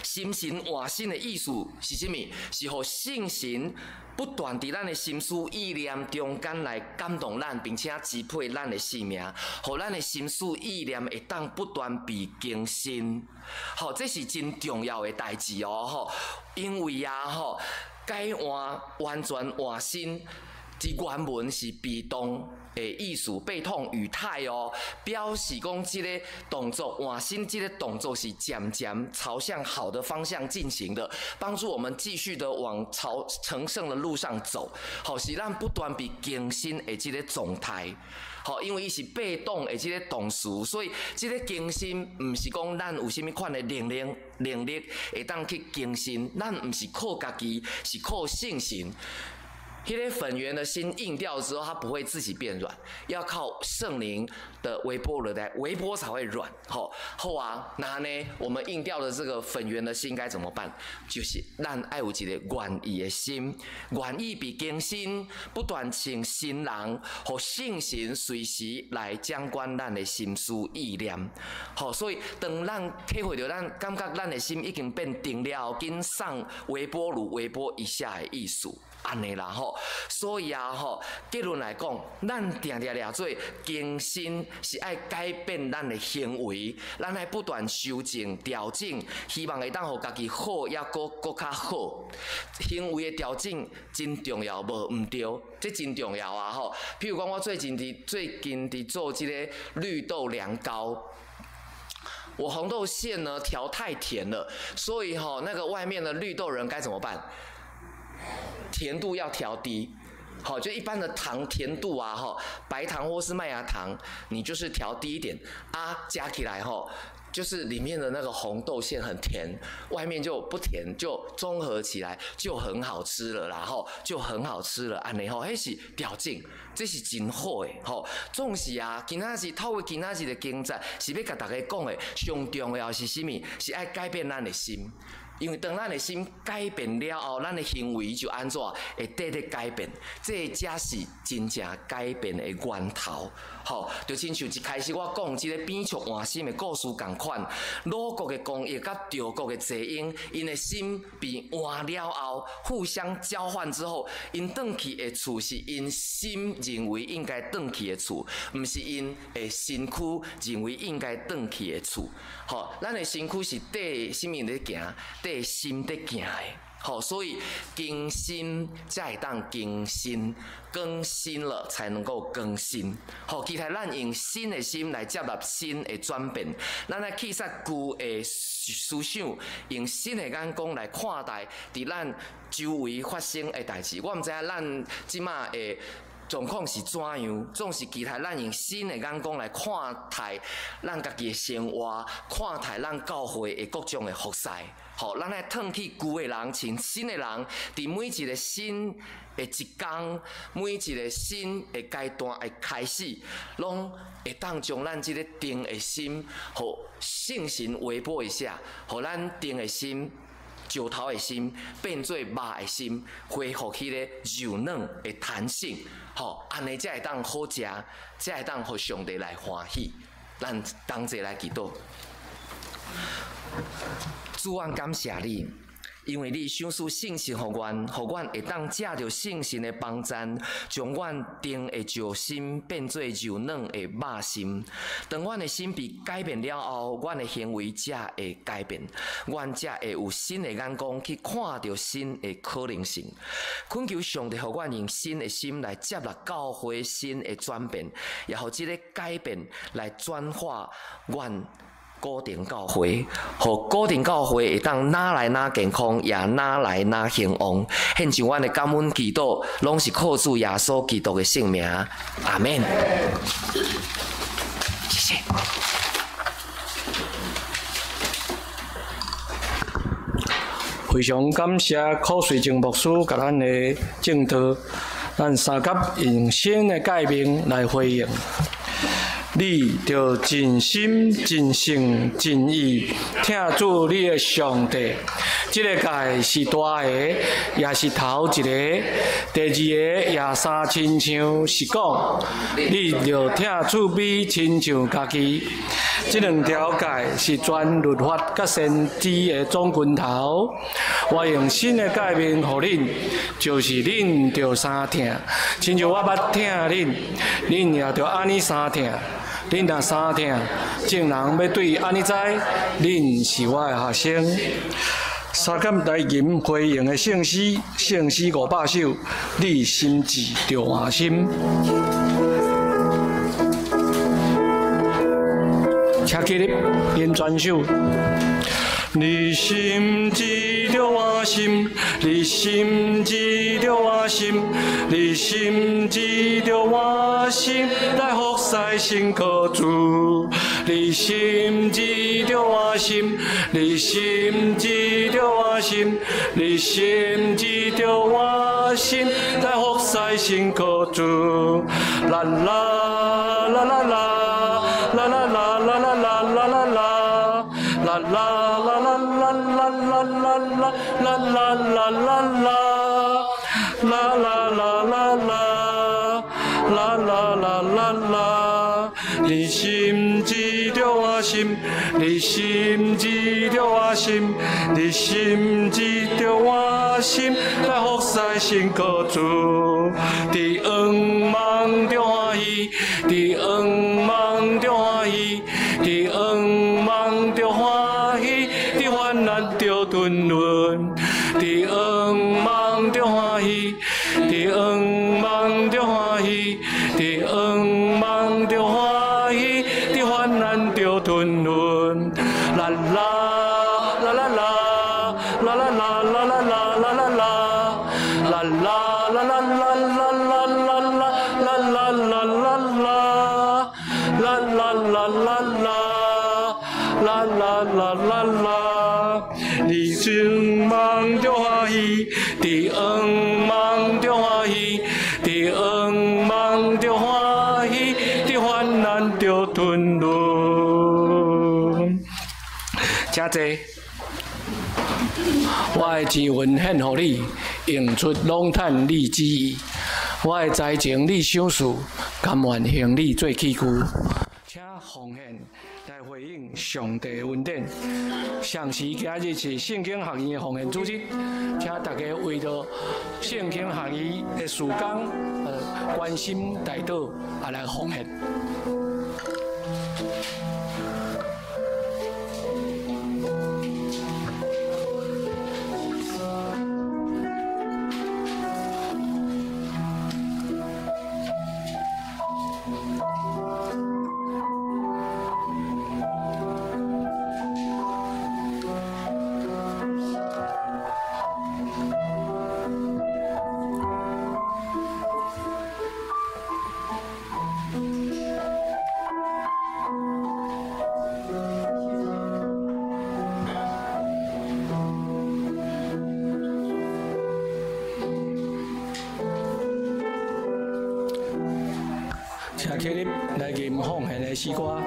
心神換新的意思是啥物？是予聖神不斷佇咱的心思意念中間來感動咱，並且支配咱的生命，予咱的心思意念會當不斷被更新。吼，這是真重要的代誌哦！吼，因為啊，吼，改換完全換新，佇原文是被動的意思，被動語態哦，表示講這个動作換新，這個動作是漸漸朝向好的方向進行的，幫助我們繼續的往朝成聖的路上走。好，是咱不斷被更新的這個狀態。好，因為伊是被動的這个動詞，所以這个更新毋是講咱有啥物款的能力會當去更新，咱毋是靠家己，是靠聖神。彼个粉圓的心硬掉之後，它不會自己變軟，要靠聖靈的微波爐來微波才會軟。好，好啊，那呢，我們硬掉的這個粉圓的心該怎麼辦？就是咱愛有一个願意的心，願意被更新，不斷穿新人，予聖神隨時來掌管咱的心思意念。好，所以當咱體會著咱感覺咱的心已經變定了，緊送微波爐微波一下的意思。按呢啦吼，所以啊吼，結論來講，咱定定掠做更新是愛改變咱的行為，咱愛不斷修正調整，希望會當予家己好，抑閣閣較好。行為的調整真重要，無毋對，這真重要啊吼。譬如講，我最近佇做這个綠豆涼糕。我紅豆餡呢調太甜了，所以吼那個外面的綠豆仁該怎麼辦？甜度要調低，好，就一般的糖甜度啊，哈，白糖或是麥芽糖，你就是調低一點啊，加起來吼，就是裡面的那個紅豆餡很甜，外面就不甜，就綜合起來就很好吃了啦，吼，就很好吃了，按呢吼，彼是調整，這是真好的，吼，總是啊，今仔日透過今仔日的經節，是欲共大家講的，上重要是啥物？是愛改變咱的心。因為當咱的心改變了後，咱的行為就按怎會綴咧改變，這才是真正改變的源頭。吼，就親像一開始我講這个扁鵲換心的故事仝款，魯國的公益佮趙國的齊嬰，𪜶的心被換了後，互相交換之後，𪜶轉去的厝是𪜶心認為應該轉去的厝，毋是𪜶的身軀認為應該轉去的厝。吼，咱的身軀是綴啥物咧行？綴心咧行的，吼，所以更新才會當更新，更新了才能夠更新。吼，期待咱用新的心來接納新的轉變，咱來棄殺舊的思想，用新的眼光來看待佇咱周圍發生的代誌。我毋知影咱這馬的狀況是怎樣，總是期待咱用新的眼光來看待咱家己的生活，看待咱教會的各種的服事。吼，咱愛褪去舊的人，穿新的人，佇每一个新的一工，每一个新的階段的開始，攏會當將咱這个定的心，予聖神微波一下，予咱定的心、石頭的心變做肉的心，恢復彼個柔軟的彈性，吼，按呢才會當好食，才會當予上帝來歡喜。咱同齊來祈禱。主，阮感謝你，因為你賞賜聖神予阮，予阮會當藉著聖神的幫贊，將阮硬的石心變做柔軟的肉心。當阮的心被改變了後，阮的行為才會改變，阮才會有新的眼光去看著新的可能性。懇求上帝予阮用新的心來接納教會新的轉變，也予這个改變來轉化阮古亭教會，予古亭教會會當愈來愈健康，也愈來愈興旺。獻上阮的感恩祈禱，攏是靠主耶穌基督的聖名。阿們。謝謝。非常感謝柯瑞正牧師共咱的證道，咱三甲用新的誡命來回應。你著盡心、盡性、盡意疼主你的上帝。這个誡是大个，也是頭一个。第二个也相親像是講，你著疼厝邊親像家己。這兩條誡是全律法佮先知的總根頭。我用新的誡命予恁，就是恁著相疼，親像我捌疼恁，恁也著按呢相疼。恁若相疼，眾人欲對按呢知，恁是我的學生。相佮來吟回應的聖詩，聖詩500首，你心志著換心。請起立，念全首。你心志著換心，你心志著換心，你心志著換心，來服侍神靠主。你心志著換心，你心志著換心，你心志著換心，來服侍神靠主。啦啦啦啦啦，啦啦啦啦啦啦啦啦啦，啦啦。啦啦啦啦啦，啦啦啦啦啦，啦啦啦啦啦。你心志著換心，你心志著換心，你心志著換心，來服侍神靠主。佇黃夢中歡喜，佇黃夢中歡喜，佇黃夢中歡喜，佇患難中吞忍。佇黃夢中歡喜，佇黃夢中歡喜，佇黃夢中歡喜，佇患難中吞忍。啦啦啦啦啦，啦啦啦啦啦啦啦啦，啦啦啦啦啦啦啦啦啦啦啦啦啦，啦啦啦啦啦，啦啦啦啦啦。你心夢中歡喜，佇黃夢中歡喜，佇黃夢中歡喜，佇患難中吞忍。請坐。我的錢銀獻予你，用出攏趁你旨意。我的財情你賞賜，甘願行你做器具。請奉獻來回應上帝恩典。上時今日是聖經學院的奉獻主日，請大家為著聖經學院的事工，關心代禱，也來奉獻。請起立來吟奉獻的詩歌。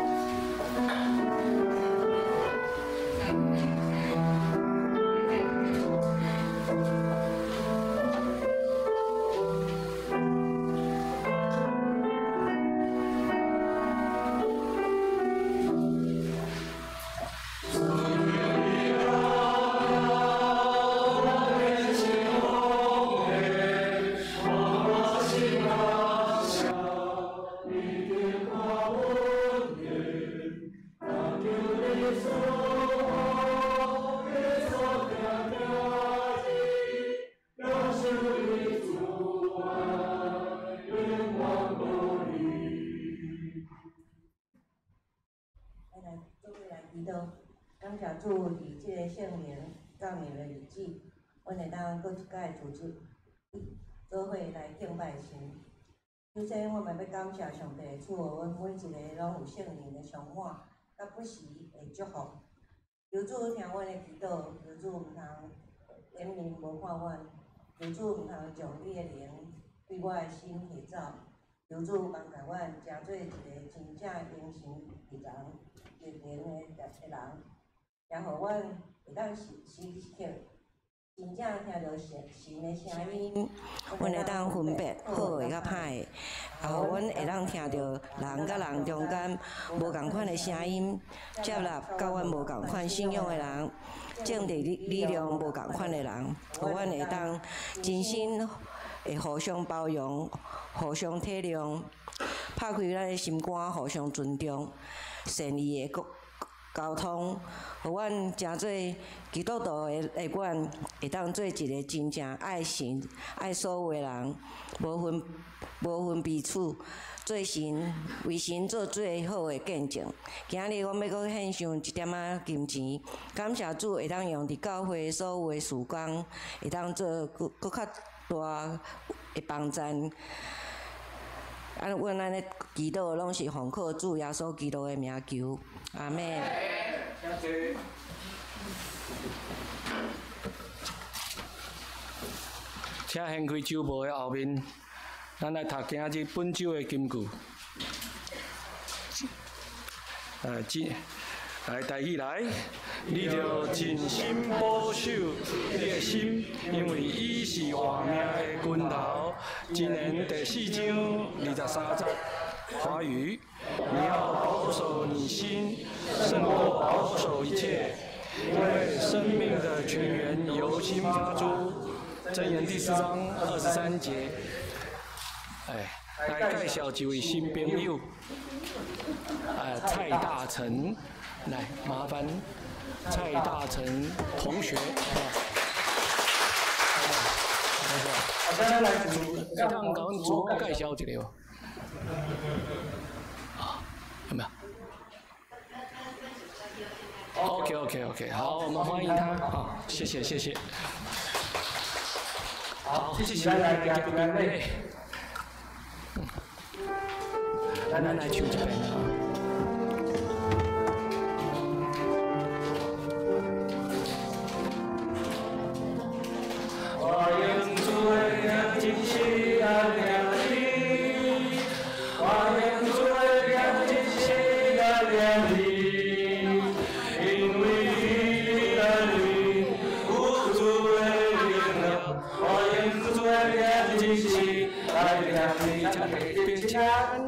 主佇這个聖靈降臨的日子，阮會當閣一擺組織做伙來敬拜神。首先，我嘛欲感謝上帝賜予阮每一个攏有聖靈的充滿，佮不時的祝福。求主聽阮的祈禱，求主毋通掩面無看阮，求主毋通將你的靈對我的心提走。求主幫助阮，成做一个真正榮神益人、益靈的人，也予阮會當時時刻真正聽著神神的聲音，阮會當分別好的佮歹的，也予阮會當聽著人佮人中間無仝款的聲音，接納佮阮無仝款信仰的人，政治理念無仝款的人，予阮會當真心會互相包容、互相體諒，拍開咱的心肝，互相尊重，善意的溝通，予阮成做基督徒的阮，會當做一个真正愛神、愛所有的人，無分彼此，做神為神做最好的見證。今日我欲閣獻上一點仔金錢，感謝主會當用佇教會所有的事工，會當做閣閣較大的幫贊。啊，阮按呢祈禱攏是奉靠主耶穌基督的名求，阿們。請掀開週報的後面，咱來讀今日本週的金句。來抬起來，你著盡心保守你的心，因為伊是活命的根頭。箴言第四章23節，華語，你要保守你心，勝過保守一切，因為生命的泉源由心發出。箴言第四章23節，哎，來介紹一位新朋友，蔡大成。來，麻煩蔡大成同學。會當共阮自我介紹一下無？啊，有沒有？OK，OK，OK，好，我們歡迎他。好，謝謝，謝謝。好，謝謝。咱來唱一遍啊。我用主的名真實來聽你，我用主的名真實來聽你，因為你內面有主的榮耀。我用主的名真實來聽你，請大家平安。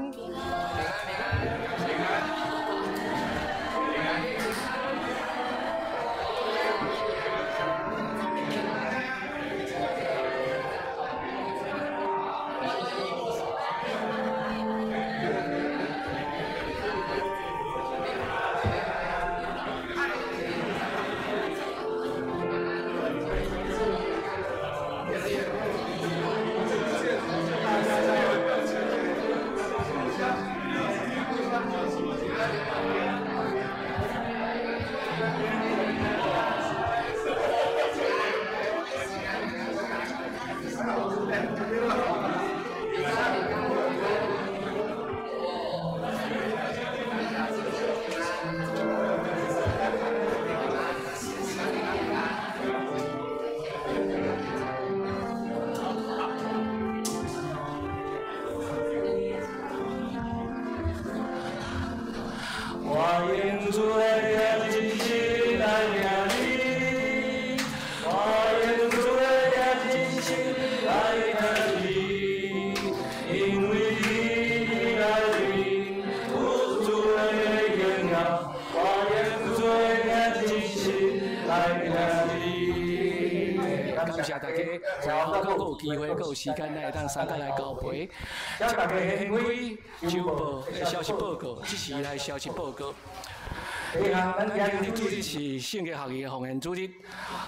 有時間，咱會當三角來交陪。請大家掀開週報的消息報告，這時來消息報告。咱今日主日是聖經學院的奉獻主日，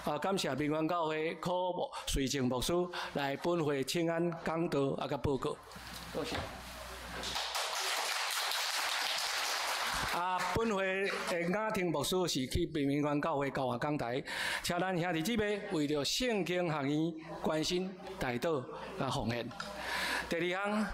啊，感謝民源教會柯牧瑞正牧師來本會請安講道啊，佮報告。多謝。啊，本會的雅婷牧師是去平民關教會教學講台，請咱兄弟姊妹為著聖經學院關心代禱佮奉獻。第二項，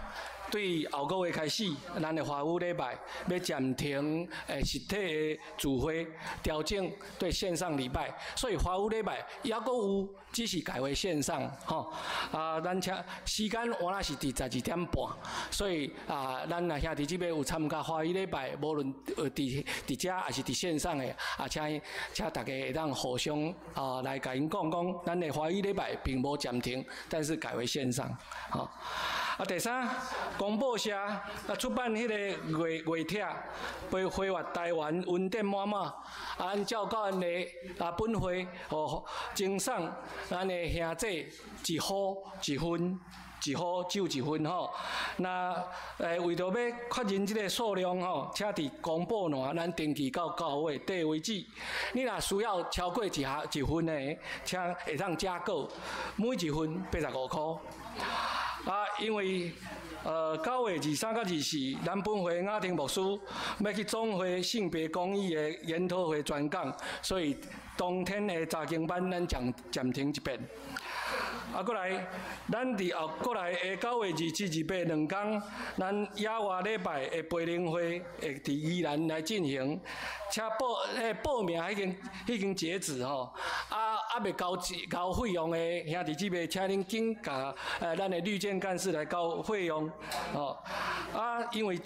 對後個月開始，咱的華語禮拜欲暫停實體的聚會，調整對線上禮拜，所以華語禮拜猶閣有，只是改為線上吼。啊，咱請時間原來是佇12點半，所以啊，咱若兄弟姊妹有參加華語禮拜，無論佇佇遮抑是佇線上的，啊，請請大家會當互相啊來共𪜶講講，咱的華語禮拜並無暫停，但是改為線上，吼。啊，第三，公報社啊出版彼個月月帖，被恢復台灣恩典滿滿，啊，按照教咱的啊本會哦，贈送咱的兄弟一戶一份，一戶酒一份吼。那為著欲確認這个數量吼，請佇公布欄咱登記到教會綴為止。你若需要超過一盒一份的，請會當加購，每一份85箍。啊，因為9月23佮24，咱本會雅婷牧師欲去總會性別公義的研討會專講，所以當天的查經班咱暫暫停一遍。啊，閣來，咱佇後閣來的9月27、28兩工，咱野外禮拜的培靈會會佇宜蘭來進行，請報報名已經已經截止吼。啊，猶未交交費用的兄弟姊妹，請恁緊共咱的綠箭幹事來交費用吼。啊，因為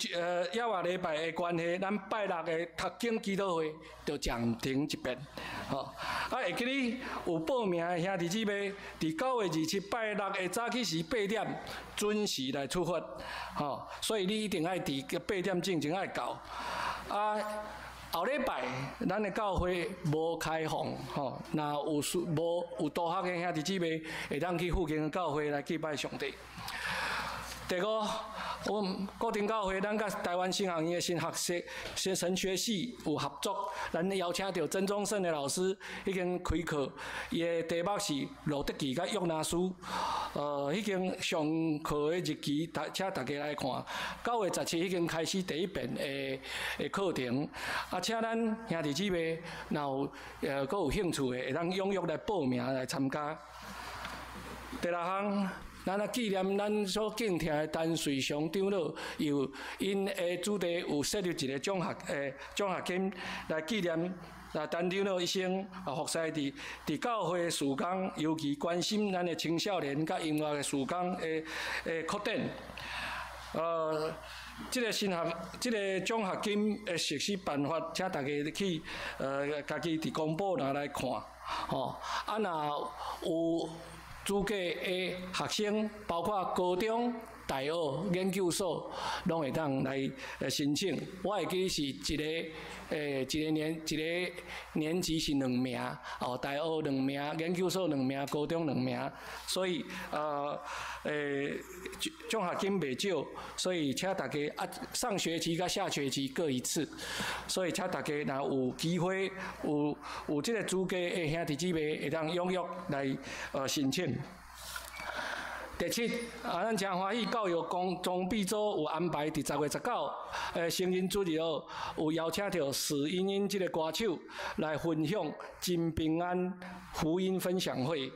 野外禮拜的關係，咱拜六的讀經祈禱會就暫停一遍吼。啊，會記得有報名的兄弟姊妹，佇9月27拜六的早起時8點準時來出發，吼，所以你一定愛佇8點進前愛到。啊，後禮拜咱的教會無開放，吼，若有需無有同學的兄弟姊妹，會當去附近的教會來祭拜上帝。第五，阮固定教會，咱佮台灣神學院的神學系、神神學系有合作，咱邀請著曾宗盛的老師已經開課，伊的題目是《路得記》佮約拿書，已經上課的日期，大請大家來看。9月17已經開始第一遍的的課程，啊，請咱兄弟姊妹若有閣有興趣的，會當踴躍來報名來參加。第六項。咱啊紀念咱所敬聽的陳瑞祥長老，有𪜶的主題有設立一个獎學獎學金來紀念啊陳長老一生啊服侍佇佇教會的事工，尤其關心咱的青少年佮音樂的事工的的擴展。這个神學，這个獎學金的實施辦法，請大家去家己佇公布欄來看，吼。啊，若有資格的學生，包括高中、大學、研究所，攏會當來申請。我會記是一个一个年一个年級是兩名，哦，大學兩名，研究所兩名，高中兩名，所以獎學金袂少，所以請大家啊，上學期佮下學期各一次，所以請大家若有機會有有這个資格的兄弟姊妹，會當踴躍來申請。第七，啊，咱誠歡喜教育工裝備組有安排佇10月19，成人主日學有邀請著史英英這个歌手來分享真平安福音分享會。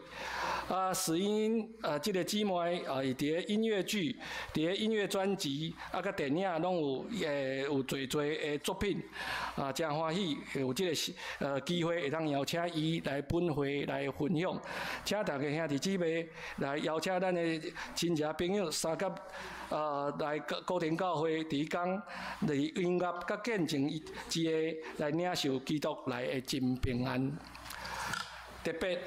啊，史英英啊，這个姊妹啊，伊佇咧音樂劇、佇咧音樂專輯啊，佮電影攏有有濟濟的作品。啊，誠歡喜有這个機會會當邀請伊來本會來分享，請大家兄弟姊妹來邀請咱的親戚朋友相佮來高田教會佇彼工佇音樂佮見證之下來領受基督來的真平安。特別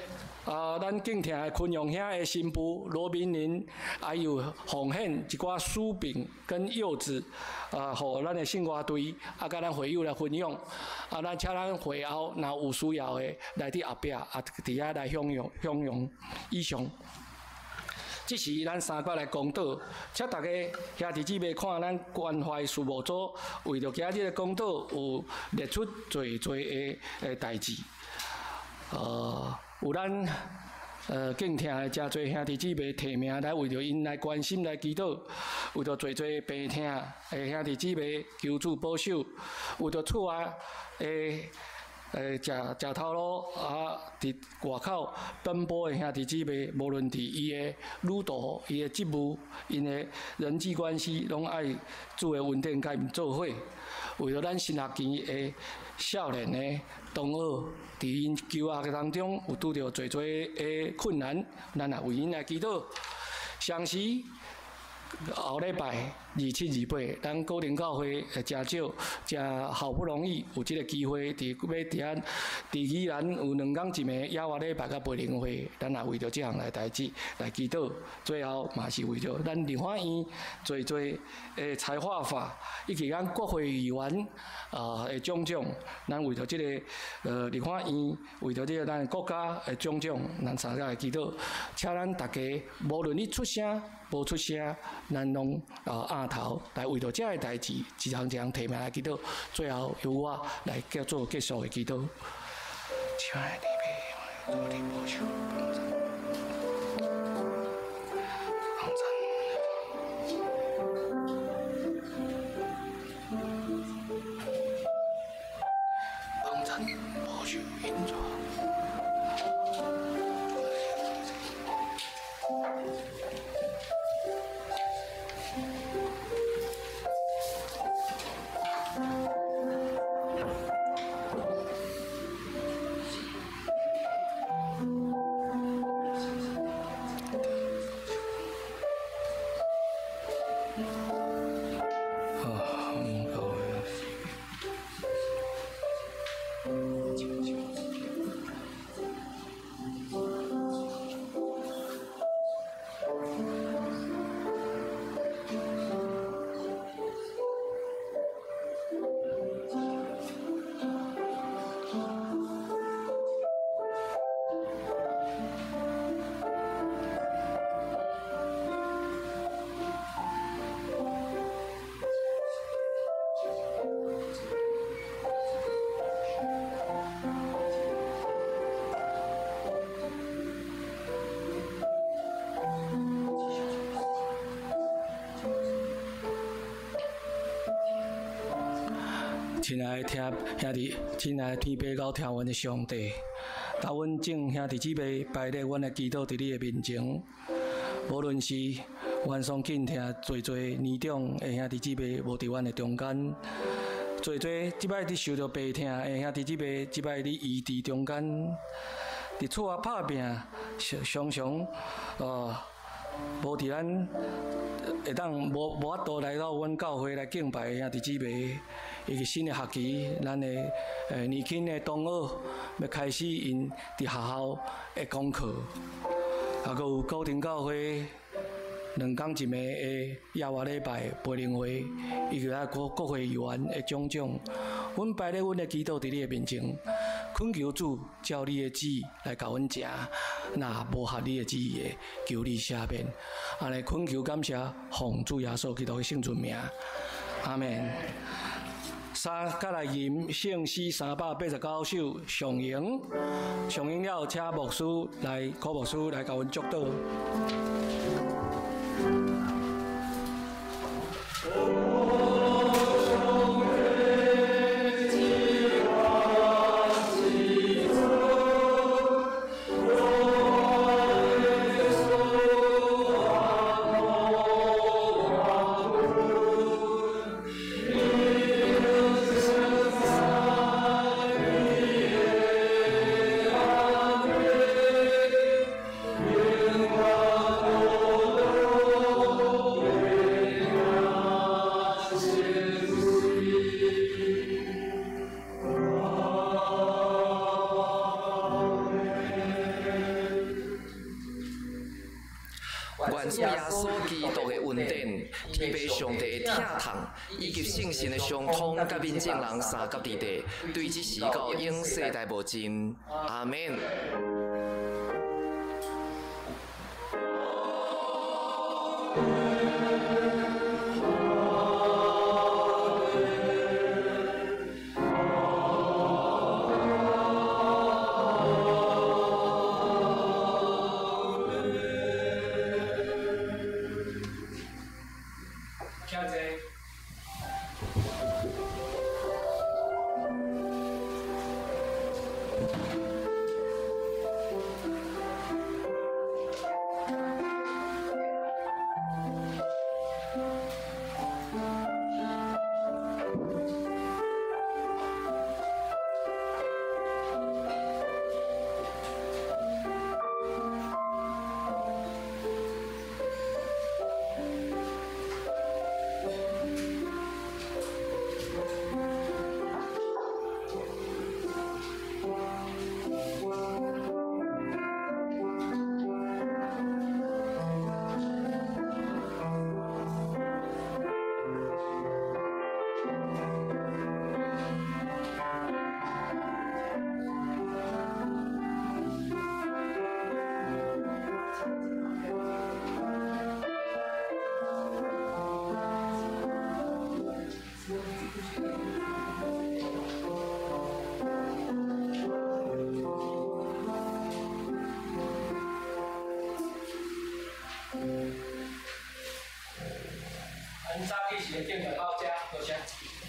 啊，咱敬聽的昆陽兄的新婦羅明林，還有奉獻一寡酥餅跟柚子，啊，予咱的聖歌隊啊，佮咱會友來分享。啊，咱請咱會後若有需要的，來佇後壁啊，佇遐來享用享用。以上。這是咱三個來公禱，請大家兄弟姊妹看咱關懷事務組為著今日的公禱有列出濟濟的的代誌。有咱敬疼的誠濟兄弟姊妹提名來為著𪜶來關心來祈禱，為著濟濟病疼的兄弟姊妹求主保守，為著厝外的食食頭路啊，佇外口奔波的兄弟姊妹，無論佇伊的旅途、伊的職務、𪜶的人際關係，攏愛主的恩典共𪜶做伙。為著咱新學期的少年的同學，佇𪜶求學當中有拄著濟濟的困難，咱也為𪜶來祈禱。同時，後禮拜27、28，咱高林教會會誠少，誠好不容易有這个機會，佇欲佇遐佇宜蘭有兩工一暝野活禮拜佮培靈會，咱也為著這項來代誌來祈禱。最後嘛是為著咱立法院濟濟的財劃法，以及咱國會議員的種種，咱為著這个立法院，為著這个咱的國家的種種，咱三個來祈禱。請咱大家，無論你出聲無出聲，咱攏徛頭來為著這个代誌，一項一項提名來祈禱。最後由我來叫做結束的祈禱。親愛的弟兄，主的保守。幫贊保守引導。親愛的聽兄弟，親愛的天父佮聽阮的上帝，甲阮眾兄弟姊妹排列阮的祈禱佇你的面前。無論是阮所敬疼濟濟年長的兄弟姊妹無佇阮的中間，濟濟這擺佇受著病痛的兄弟姊妹，這擺佇醫治中間，佇厝外拍拚，常常無佇咱會當無法度來到阮教會來敬拜的兄弟姊妹。以及新的學期，咱的年輕的同學欲開始𪜶佇學校的功課，啊，閣有高庭教會兩工一暝的夜活禮拜培靈會，以及啊國會議員的種種，阮擺咧阮的祈禱佇你的面前，懇求主照你的旨意來共阮行，若無合你的旨意的，求你赦免。按呢懇求感謝，奉主耶穌基督的聖尊名，阿們。三，佮來吟聖詩389首上詠，上詠了，請牧師來，柯牧師來共阮祝禱。願主耶穌基督的恩典、天父上帝的疼痛，以及聖神的相通，佮恁眾人相佮佇地，對這時到永世代無盡。阿們。阮早起時陣敬拜到遮，多謝。